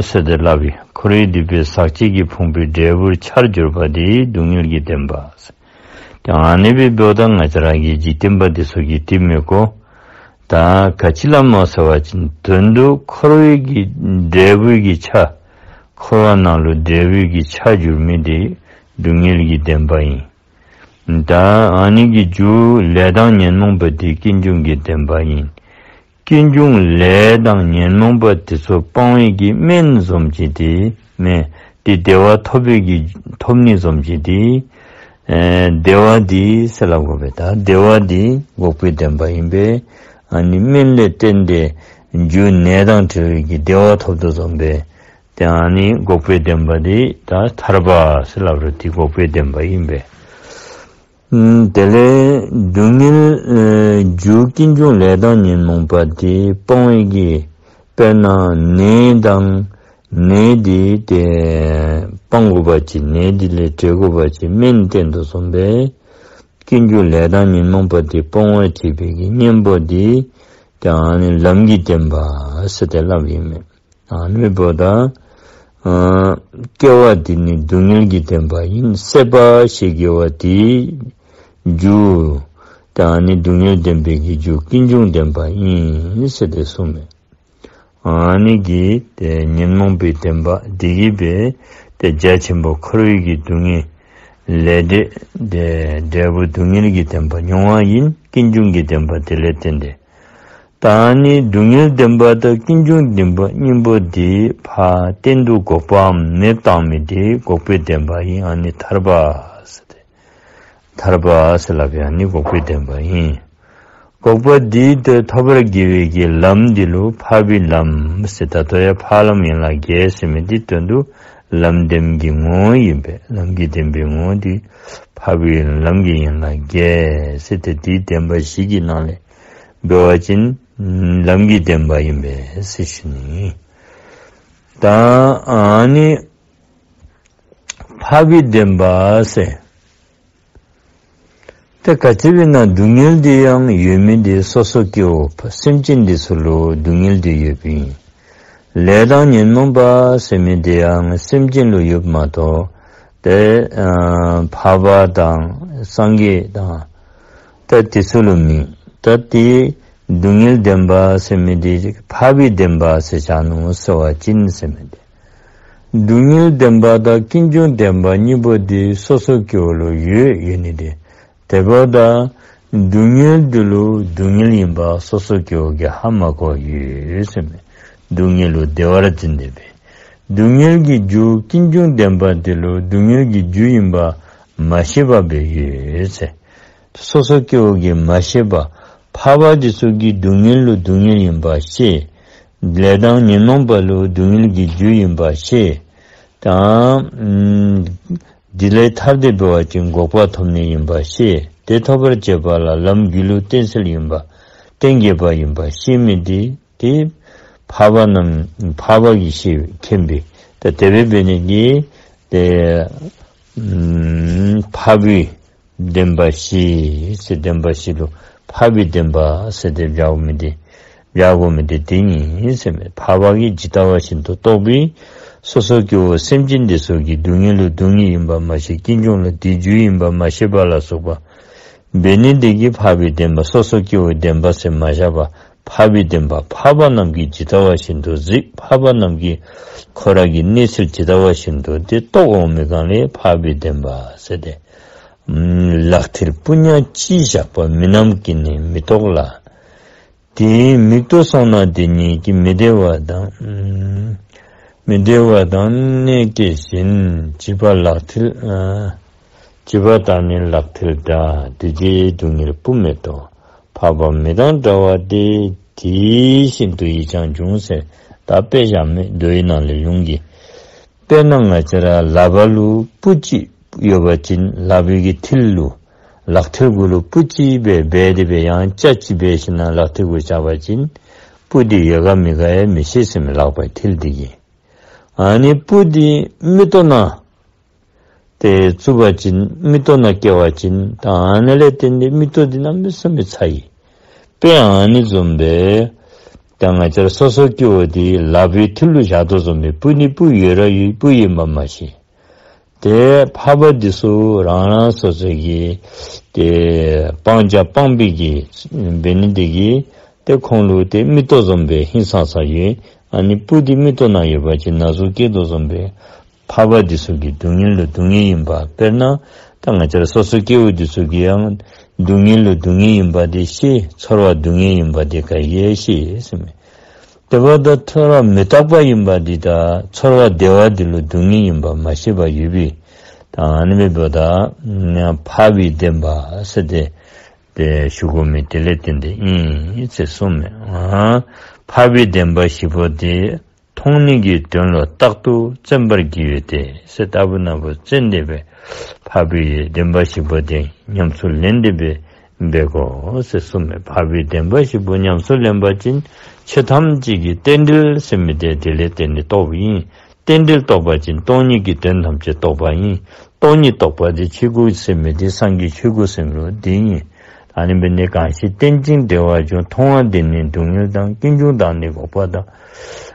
ཟེར་ཏེ་སླབ་ཨིན། འཁོར་བའི་སྡིག་པའི་ཟག་བཅས་ཀྱི་ཕུང་པོའི་འབྲས་བུར་འཆར་གྱུར་པ་དེ་སྡུག་བསྔལ་གྱི་བདེན་པ་ཟེར། ཏེ་ཨ་ནི་སྦེ་འབདཝ་ད་ང་བཅས་ར་གི་འཇིག་རྟེན་པ་འདི་ཚུ་གིས་དེ་མི་གོ། ད་ག་ཅི་ལུ་སྨོ་ཟེར་བ་ཅིན་དོན་དུ་འཁོར་བའི་གི་འབྲས་བུའི་གི་ཆ། འཁོར་བ་ནང་ལུ་འབྲས་བུའི་གི་ཆ་གྱུར་མི་དེ་སྡུག་བསྔལ་གྱི་བདེན་པ་ཨིན། ད་ཨ་ནི་གི་རྒྱུ་ལས་དང་ཉོན་མོངས་པ་དེ་ཀུན་འབྱུང་གི་བདེན་པ་ཨིན། ཀུན་འབྱུང་ལས་དང་ཉོན་མོངས་པ་དེ་ཚུ་སྤང་བའི་གི་སྨན་བཟུམ་ཅིག་དེ་མེན། དེ་བདེ་བ་ཐོབ་པའི་གི་ཐོབ་ནི་བཟུམ་ཅིག་དེ་ཨེ་བདེ་བ་དེ་ཟེར་སླབ་དགོ་པས། ད་བདེ་བ་དེ་འགོག་པའི་བདེན་པ་ཨིན་པས། ཨ་ནི་སྨན་ལས་བརྟེན་ཏེ་རྒྱུ་ནད་དང་བྲལ་བའི་གི་བདེ་བ་ཐོབ་དོ་བཟུམ་སྦེ། ཏེ་ཨ་ནི་འགོག་པའི་བདེན་པ་དེ་ད་ཐར་པ་ཟེར་སླབ་རུང་དེ་འགོག་པའི་བདེན་པ་ཨིན་པས། ཨུམ་དེ་ལས་སྡུག་བསྔལ་ཨེ་རྒྱུ་ཀུན་འབྱུང་ལས་དང་ཉོན་མོངས་པ་དེ་སྤང་བའི་གི་དཔེར་ན་ནད་དང་ནད་དེ་དེ་སྤང་དགོ་པ་ཅིན་ནད་དེ་ལས་བྲལ་དགོ་པ་ཅིན་སྨན་བསྟེན་དོ་བཟུམ་སྦེ་ཀུན་འབྱུང་ལས་དང་ཉོན་མོངས་པ་དེ་སྤོང་བར་བྱེད་པའི་གི་གཉེན་པོ་དེ་ཏེ་ཨ་ནི་ལམ་གྱི་བདེན་པ་ཟེར་ཏེ་སླབ་ཨིན་མས། ཨ་ནི་འབདཝ་ད་ཨ་སྐྱེ་བ་དེ་ནི་སྡུག་བསྔལ་གྱི་བདེན་པ་ཡིན། སྲེད་པ་ཞེས་བགྱི་བ་དེའི་རྒྱུ། ད་ཨ་ནི་སྡུག་བསྔལ་བདེན་པའི་གི་རྒྱུ་ཀུན་འབྱུང་བདེན་པ་ཡིན་ཟེར་ཏེ་གསུངས་མས། ཨ་ནི་གི་ཏེ་ཉོན་མོངས་པའི་བདེན་པ་དེ་གིས་སྦེ་ཏེ་རྒྱ་ཆེན་པོ་འཁོར་བའི་གི་སྡུག་བསྔལ་ལས་འབྲས་ཏེ་འབྲས་བུ་སྡུག་བསྔལ་གྱི་བདེན་པ་མྱོང་བ་ཡིན། ཀུན་འབྱུང་གི་བདེན་པ་དེ་ལས་བརྟེན་ཏེ། ད་ཨ་ནི་སྡུག་བསྔལ་བདེན་པ་དང་ཀུན་འབྱུང་བདེན་པ་གཉིས་པོ་དེ་ཕར་གཏན་དུ་འགོག་པའམ་མེདཔ་བཏང་མི་དེ་འགོག་པའི་བདེན་པ་ཨིན། ཨ་ནི་ཐར་པ་ཟེར་ཏེ། ཐར་པ་ཟེར་སླབ་ཨིན། ཨ་ནི་འགོག་པའི་བདེན་པ་ཨིན། འགོག་པ་འདི་དེ་ཐོབ་པར་བགྱི་བའི་གི་ལམ་འདི་ལུ་འཕགས་པའི་ལམ་ཟེར། ད་ལྟོ་ཡང་འཕགས་ལམ་ཡན་ལག་བརྒྱད་ཟེར་མི་འདི་དོན་དུ་ལམ་བདེན་གྱི་ངོ་བོ་ཨིན་པས། ལམ་གྱི་བདེན་པའི་ངོ་བོ་འདི་འཕགས་པའི་ལམ་གྱི་ཡན་ལག་བརྒྱད་ཟེར་ཏེ་འདི་བདེན་པ་བཞི་གི་ནང་ལས་འབད་བ་ཅིན་ལམ་གྱི་བདེན་པ་ཨིན་པས་ཟེར་ཞུ་ནི། ད་ཨ་ནི་འཕགས་པའི་བདེན་པ་ཟེར། ཏེ་ག་ཅི་སྦེ་ན་སྡུག་བསྔལ་འདི་ཡང་ཡོད་མི་འདི་སོ་སོ་སྐྱེ་བོ་སེམས་ཅན་འདི་ཚུ་ལུ་སྡུག་བསྔལ་འདི་ཡོདཔ་ཨིན། ལས་དང་ཉོན་མོངས་པ་ཟེར་མི་འདི་ཡང་སེམས་ཅན་ལུ་ཡོདཔ་མ་གཏོགས་ཏེ་ཨ་འཕགས་པ་དང་སངས་རྒྱས་དང་ཏེ་དེ་ཚུ་ལུ་མེད། ད་དེ་སྡུག་བསྔལ་བདེན་པ་ཟེར་མི་འདི་འཕགས་པའི་བདེན་པ་ཟེར་བཞག་ནུག་ཟེར་བ་ཅིན་ཟེར་མི་འདི། སྡུག་བསྔལ་བདེན་པ་དང་ཀུན་འབྱུང་བདེན་པ་གཉིས་པོ་འདི་སོ་སོ་སྐྱེ་བོ་ལུ་ཡོད་ཡོད་ནི་འདི། དེ་འབདཝ་ད་སྡུག་བསྔལ་འདི་ལུ་སྡུག་བསྔལ་ཨིན་པ་སོ་སོ་སྐྱེ་བོ་གིས་ཧ་མ་གོ་ཡོད་ཟེར་མས། སྡུག་བསྔལ་ལུ་བདེ་བར་འཛིན་ཏེ་སྦེ། སྡུག་བསྔལ་གྱི་རྒྱུ་ཀུན་འབྱུང་བདེན་པ་འདི་ལུ་སྡུག་བསྔལ་གྱི་རྒྱུ་ཨིན་པ་མ་ཤེས་པ་སྦེ་ཡོད་ཟེར། སོ་སོ་སྐྱེ་བོ་གིས་མ་ཤེས་པ། འཕགས་པ་འདི་ཚུ་གིས་སྡུག་བསྔལ་ལུ་སྡུག་བསྔལ་ཨིན་པ་ཤེས། ལས་དང་ཉོན་མོངས་པ་ལུ་སྡུག་བསྔལ་གྱི་རྒྱུ་ཨིན་པ་ཤེས། དང་འདི་ལས་ཐར་ཏེ་འབད་བ་ཅིན་འགོག་པ་ཐོབ་ནི་ཨིན་པ་ཤེས། དེ་ཐོབ་པར་བྱེད་པ་ལ་ལམ་རྒྱུད་ལུ་བརྟེན་གསལ་ཨིན་པ། བརྟེན་དགོ་པ་ཨིན་པ་ཤེས་མི་འདི་ཏེ་འཕགས་པ་རྣམས་འཕགས་པ་གིས་ཤེས་མཁྱེན་པས། ད་དེ་སྦེ་འབད་ནི་འདི་ཏེ་འཕགས་པའི་བདེན་པ་བཞི་ཟེར། བདེན་པ་བཞི་ལུ་འཕགས་པའི་བདེན་པ་ཟེར་ཏེ་སྦྱར་མི་འདི་སྦྱར་དགོ་མི་འདི་དེ་ཨིན་ཟེར་མས། འཕགས་པ་གིས་ཇི་ལྟ་བ་བཞིན་དུ་རྟོགས་པའི་སོ་སོ་སྐྱེ་བོ་སེམས་ཅན་འདི་ཚུ་གིས་སྡུག་བསྔལ་ལུ་སྡུག་བསྔལ་ཨིན་པ་མ་ཤེས། ཀུན་འབྱུང་ལུ་དེའི་རྒྱུ་ཨིན་པ་མ་ཤེས་པ་ལ་སོགས་པ་འབད་ནི་འདི་གིས་འཕགས་པའི་བདེན་པ་སོ་སོ་སྐྱེ་བོའི་བདེན་པ་ཟེར་མ་བཞག་པར་འཕགས་པའི་བདེན་པ་འཕགས་པ་རྣམས་ཀྱིས་ཇི་ལྟ་བ་བཞིན་དུ་གཟིགས། འཕགས་པ་རྣམས་ཀྱིས་ཁོ་ར་གི་གནས་ཚུལ་ཇི་ལྟ་བ་བཞིན་དུ་དེ་རྟོགས་འོང་མི་གང་ལས་འཕགས་པའི་བདེན་པ་ཟེར་ཏེ་ལག་མཐིལ་སྤུ་ཉག་གཅིག་བཞག་པ་མིན་ནམ་མཁྱེན་ནས་མི་རྟོག་ལ། དེའི་མིག་ཏོ་སོང་ན་དེ་ཉིད་ཀྱིས་མི་བདེ་བ་དང་མི་བདེ་བ་དང་གནས་སྐྱེ་བཞིན། བྱིས་པ་ལག་མཐིལ་བྱིས་པ་ལྟར་ནི་ལག་མཐིལ་འདྲ། འདུ་བྱེད་སྡུག་བསྔལ་སྤུ་མེད་དོ། འཕགས་པ་མི་དང་འདྲ་བ་སྟེ། དེ་བཞིན་དུ་ཡིད་ཀྱང་འབྱུང་ཟེར། ད་དཔེ་བཞག་མི་མདོའི་ནང་ལས་ལུང་གིས། དཔེར་ན་ང་བཅས་ར་ལག་པ་ལུ་སྤུ་གཅིག་ཡོད་པ་ཅིན་ལག་པའི་གི་མཐིལ་ལུ་ལག་མཐིལ་གུ་ལུ་སྤུ་གཅིག་སྦེ་སྦེ་དེ་སྦེ་ཡང་ལྕགས་གཅིག་སྦེ་ཞིནམ་ལས་ལག་མཐིལ་གུ་བཞག་པ་ཅིན་སྤུ་དེ་ཡོད་ག་མེད་ག་ཡང་མི་ཤེས་ཟེར་མས། ལག་པའི་མཐིལ་དེ་གིས། ཨ་ནི་སྤུ་དེ་མིག་ཏོ་ནང་ཏེ་བཙུགས་པ་ཅིན་མིག་ཏོ་ནང་བསྐྱལ་བ་ཅིན་ད་ཨ་ནི་ལས་བརྟེན་ཏེ་མིག་ཏོ་འདི་གནམ་མེད་ས་མེད་ཚ་ཡི། དཔེ་ཨ་ནི་བཟུམ་སྦེ་ད་ང་བཅས་ར་སོ་སོ་སྐྱེ་བོ་འདི་ལག་པའི་མཐིལ་ལུ་བཞག་དོ་བཟུམ་སྦེ་སྤུ་ནི་སྤུ་ཡོད་ར་ཡོད་སྤུ་ཨིན་པ་མ་ཤེས། ཏེ་འཕགས་པ་འདི་ཚུ་རང་རང་སོ་སོ་གི་ཏེ་སྤང་བྱ་སྤངས་པའི་གི་འབད་ནི་འདི་གིས་ཏེ་ཁོང་ལུ་ཏེ་མིག་ཏོ་བཟུམ་སྦེ་ཧིང་སངས་ས་ཡོད། ཨ་ནི་སྤུ་འདི་མིག་ཏོ་ནང་ཡོད་པ་ཅིན་ན་ཟུག་སྐྱེ་དོ་བཟུམ་སྦེ་འཕགས་པ་འདི་ཚུ་གིས་སྡུག་བསྔལ་ལུ་སྡུག་བསྔལ་ཨིན་པ། དཔེར་ན་ད་ང་བཅས་ར་སོ་སོ་སྐྱེ་བོ་འདི་ཚུ་གིས་ཡང་སྡུག་བསྔལ་ལུ་སྡུག་བསྔལ་ཨིན་པ་འདི་ཤེས། ཚོར་བ་སྡུག་བསྔལ་ཨིན་པ་འདི་ག་གིས་ཤེས་ཟེར་མས། དེ་འབདཝ་ད་ཚོར་བ་མི་རྟག་པ་ཨིན་པ་འདི་དང་ཚོར་བ་བདེ་བ་འདི་ལུ་སྡུག་བསྔལ་ཨིན་པ་མ་ཤེས་པ་ཡོད་པས། ད་ཨ་ནི་འབདཝ་ད་འཕགས་པའི་བདེན་པ་ཟེར་ཏེ་ཏེ་ཞུ་དགོ་མི་དེ་ལས་བརྟེན་ཏེ་ཨིན་ཟེར་གསུངས་མས། ཨ་འཕགས་པའི་བདེན་པ་བཞི་པོ་དེ་མཐོང་ནི་གི་དོན་ལུ་རྟག་ཏུ་བརྩོན་པར་བགྱིའོ་སྟེ་ཟེར་ལྟ་བུ་ན་བུ་བརྩོན་ཏེ་སྦེ་འཕགས་པའི་བདེན་པ་བཞི་པོ་དེ་ཉམས་སུ་ལེན་ཏེ་སྦེ་འབད་དགོ་ཟེར་གསུངས་མས། འཕགས་པའི་བདེན་པ་བཞི་པོ་ཉམས་སུ་ལེན་པ་ཅིན་ཆོས་ཐམས་ཅད་ཀྱི་རྟེན་འབྲེལ་ཟེར་མི་དེ་དེ་ལས་བརྟེན་ཏེ་རྟོགས་པ་ཨིན། རྟེན་འབྲེལ་རྟོགས་པ་ཅིན་སྟོང་ཉིད་ཀྱི་དོན་ཐམས་ཅད་རྟོགས་པ་ཨིན། སྟོང་ཉིད་རྟོགས་པ་དེ་ཆོས་སྐུ་ཟེར་མི་དེ་སངས་རྒྱས་ཆོས་སྐུ་ཟེར་མི་དེ་ཨིན། ཨ་ནི་འབད་ནི་གང་ཞིག་རྟེན་ཅིང་འབྲེལ་བར་འབྱུང་། མཐོང་བ་དེ་ནི་སྡུག་བསྔལ་དང་། ཀུན་འབྱུང་དག་ནི་འགོག་པ་དང་།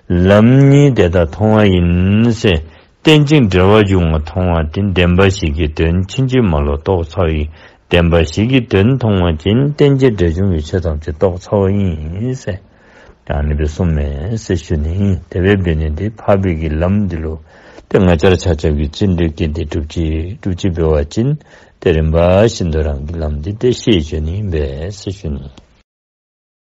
ལམ་ཉིད་དེ་དག་མཐོང་བ་ཡིན་ཟེར། རྟེན་ཅིང་འབྲེལ་བར་འབྱུང་བ་མཐོང་བ་དེ་བདེན་པ་བཞི་གི་དོན་ཕྱིན་ཅི་མ་ལོག་རྟོགས་ཚར་བ་ཡིན། བདེན་པ་བཞི་གི་དོན་མཐོང་བ་ཅིན་རྟེན་ཅིང་འབྲེལ་འབྱུང་གི་ཆོས་ཐམས་ཅད་རྟོགས་ཚར་བ་ཡིན་ཟེར། ད་ཨ་ནི་སྦེ་གསུངས་མས་ཟེར་ཞུ་ནི་ཨིན། དེ་སྦེ་འབད་ནི་འདི་འཕགས་པའི་གི་ལམ་འདི་ལུ་ཏེ་ང་བཅས་ར་ཆ་ཁྱབ་ཀྱིས་བརྩོན་འགྲུས་བསྐྱེད་དེ་སྒྲུབ་ཅི་སྒྲུབ་ཅི་འབད་བ་ཅིན་ཏེ་རིམ་པ་བཞིན་དུ་རང་གི་ལམ་འདི་ཏེ་ཤེས་འགྱོ་ནི་ཨིན་པས་ཟེར་ཞུ་ནི་ཨིན།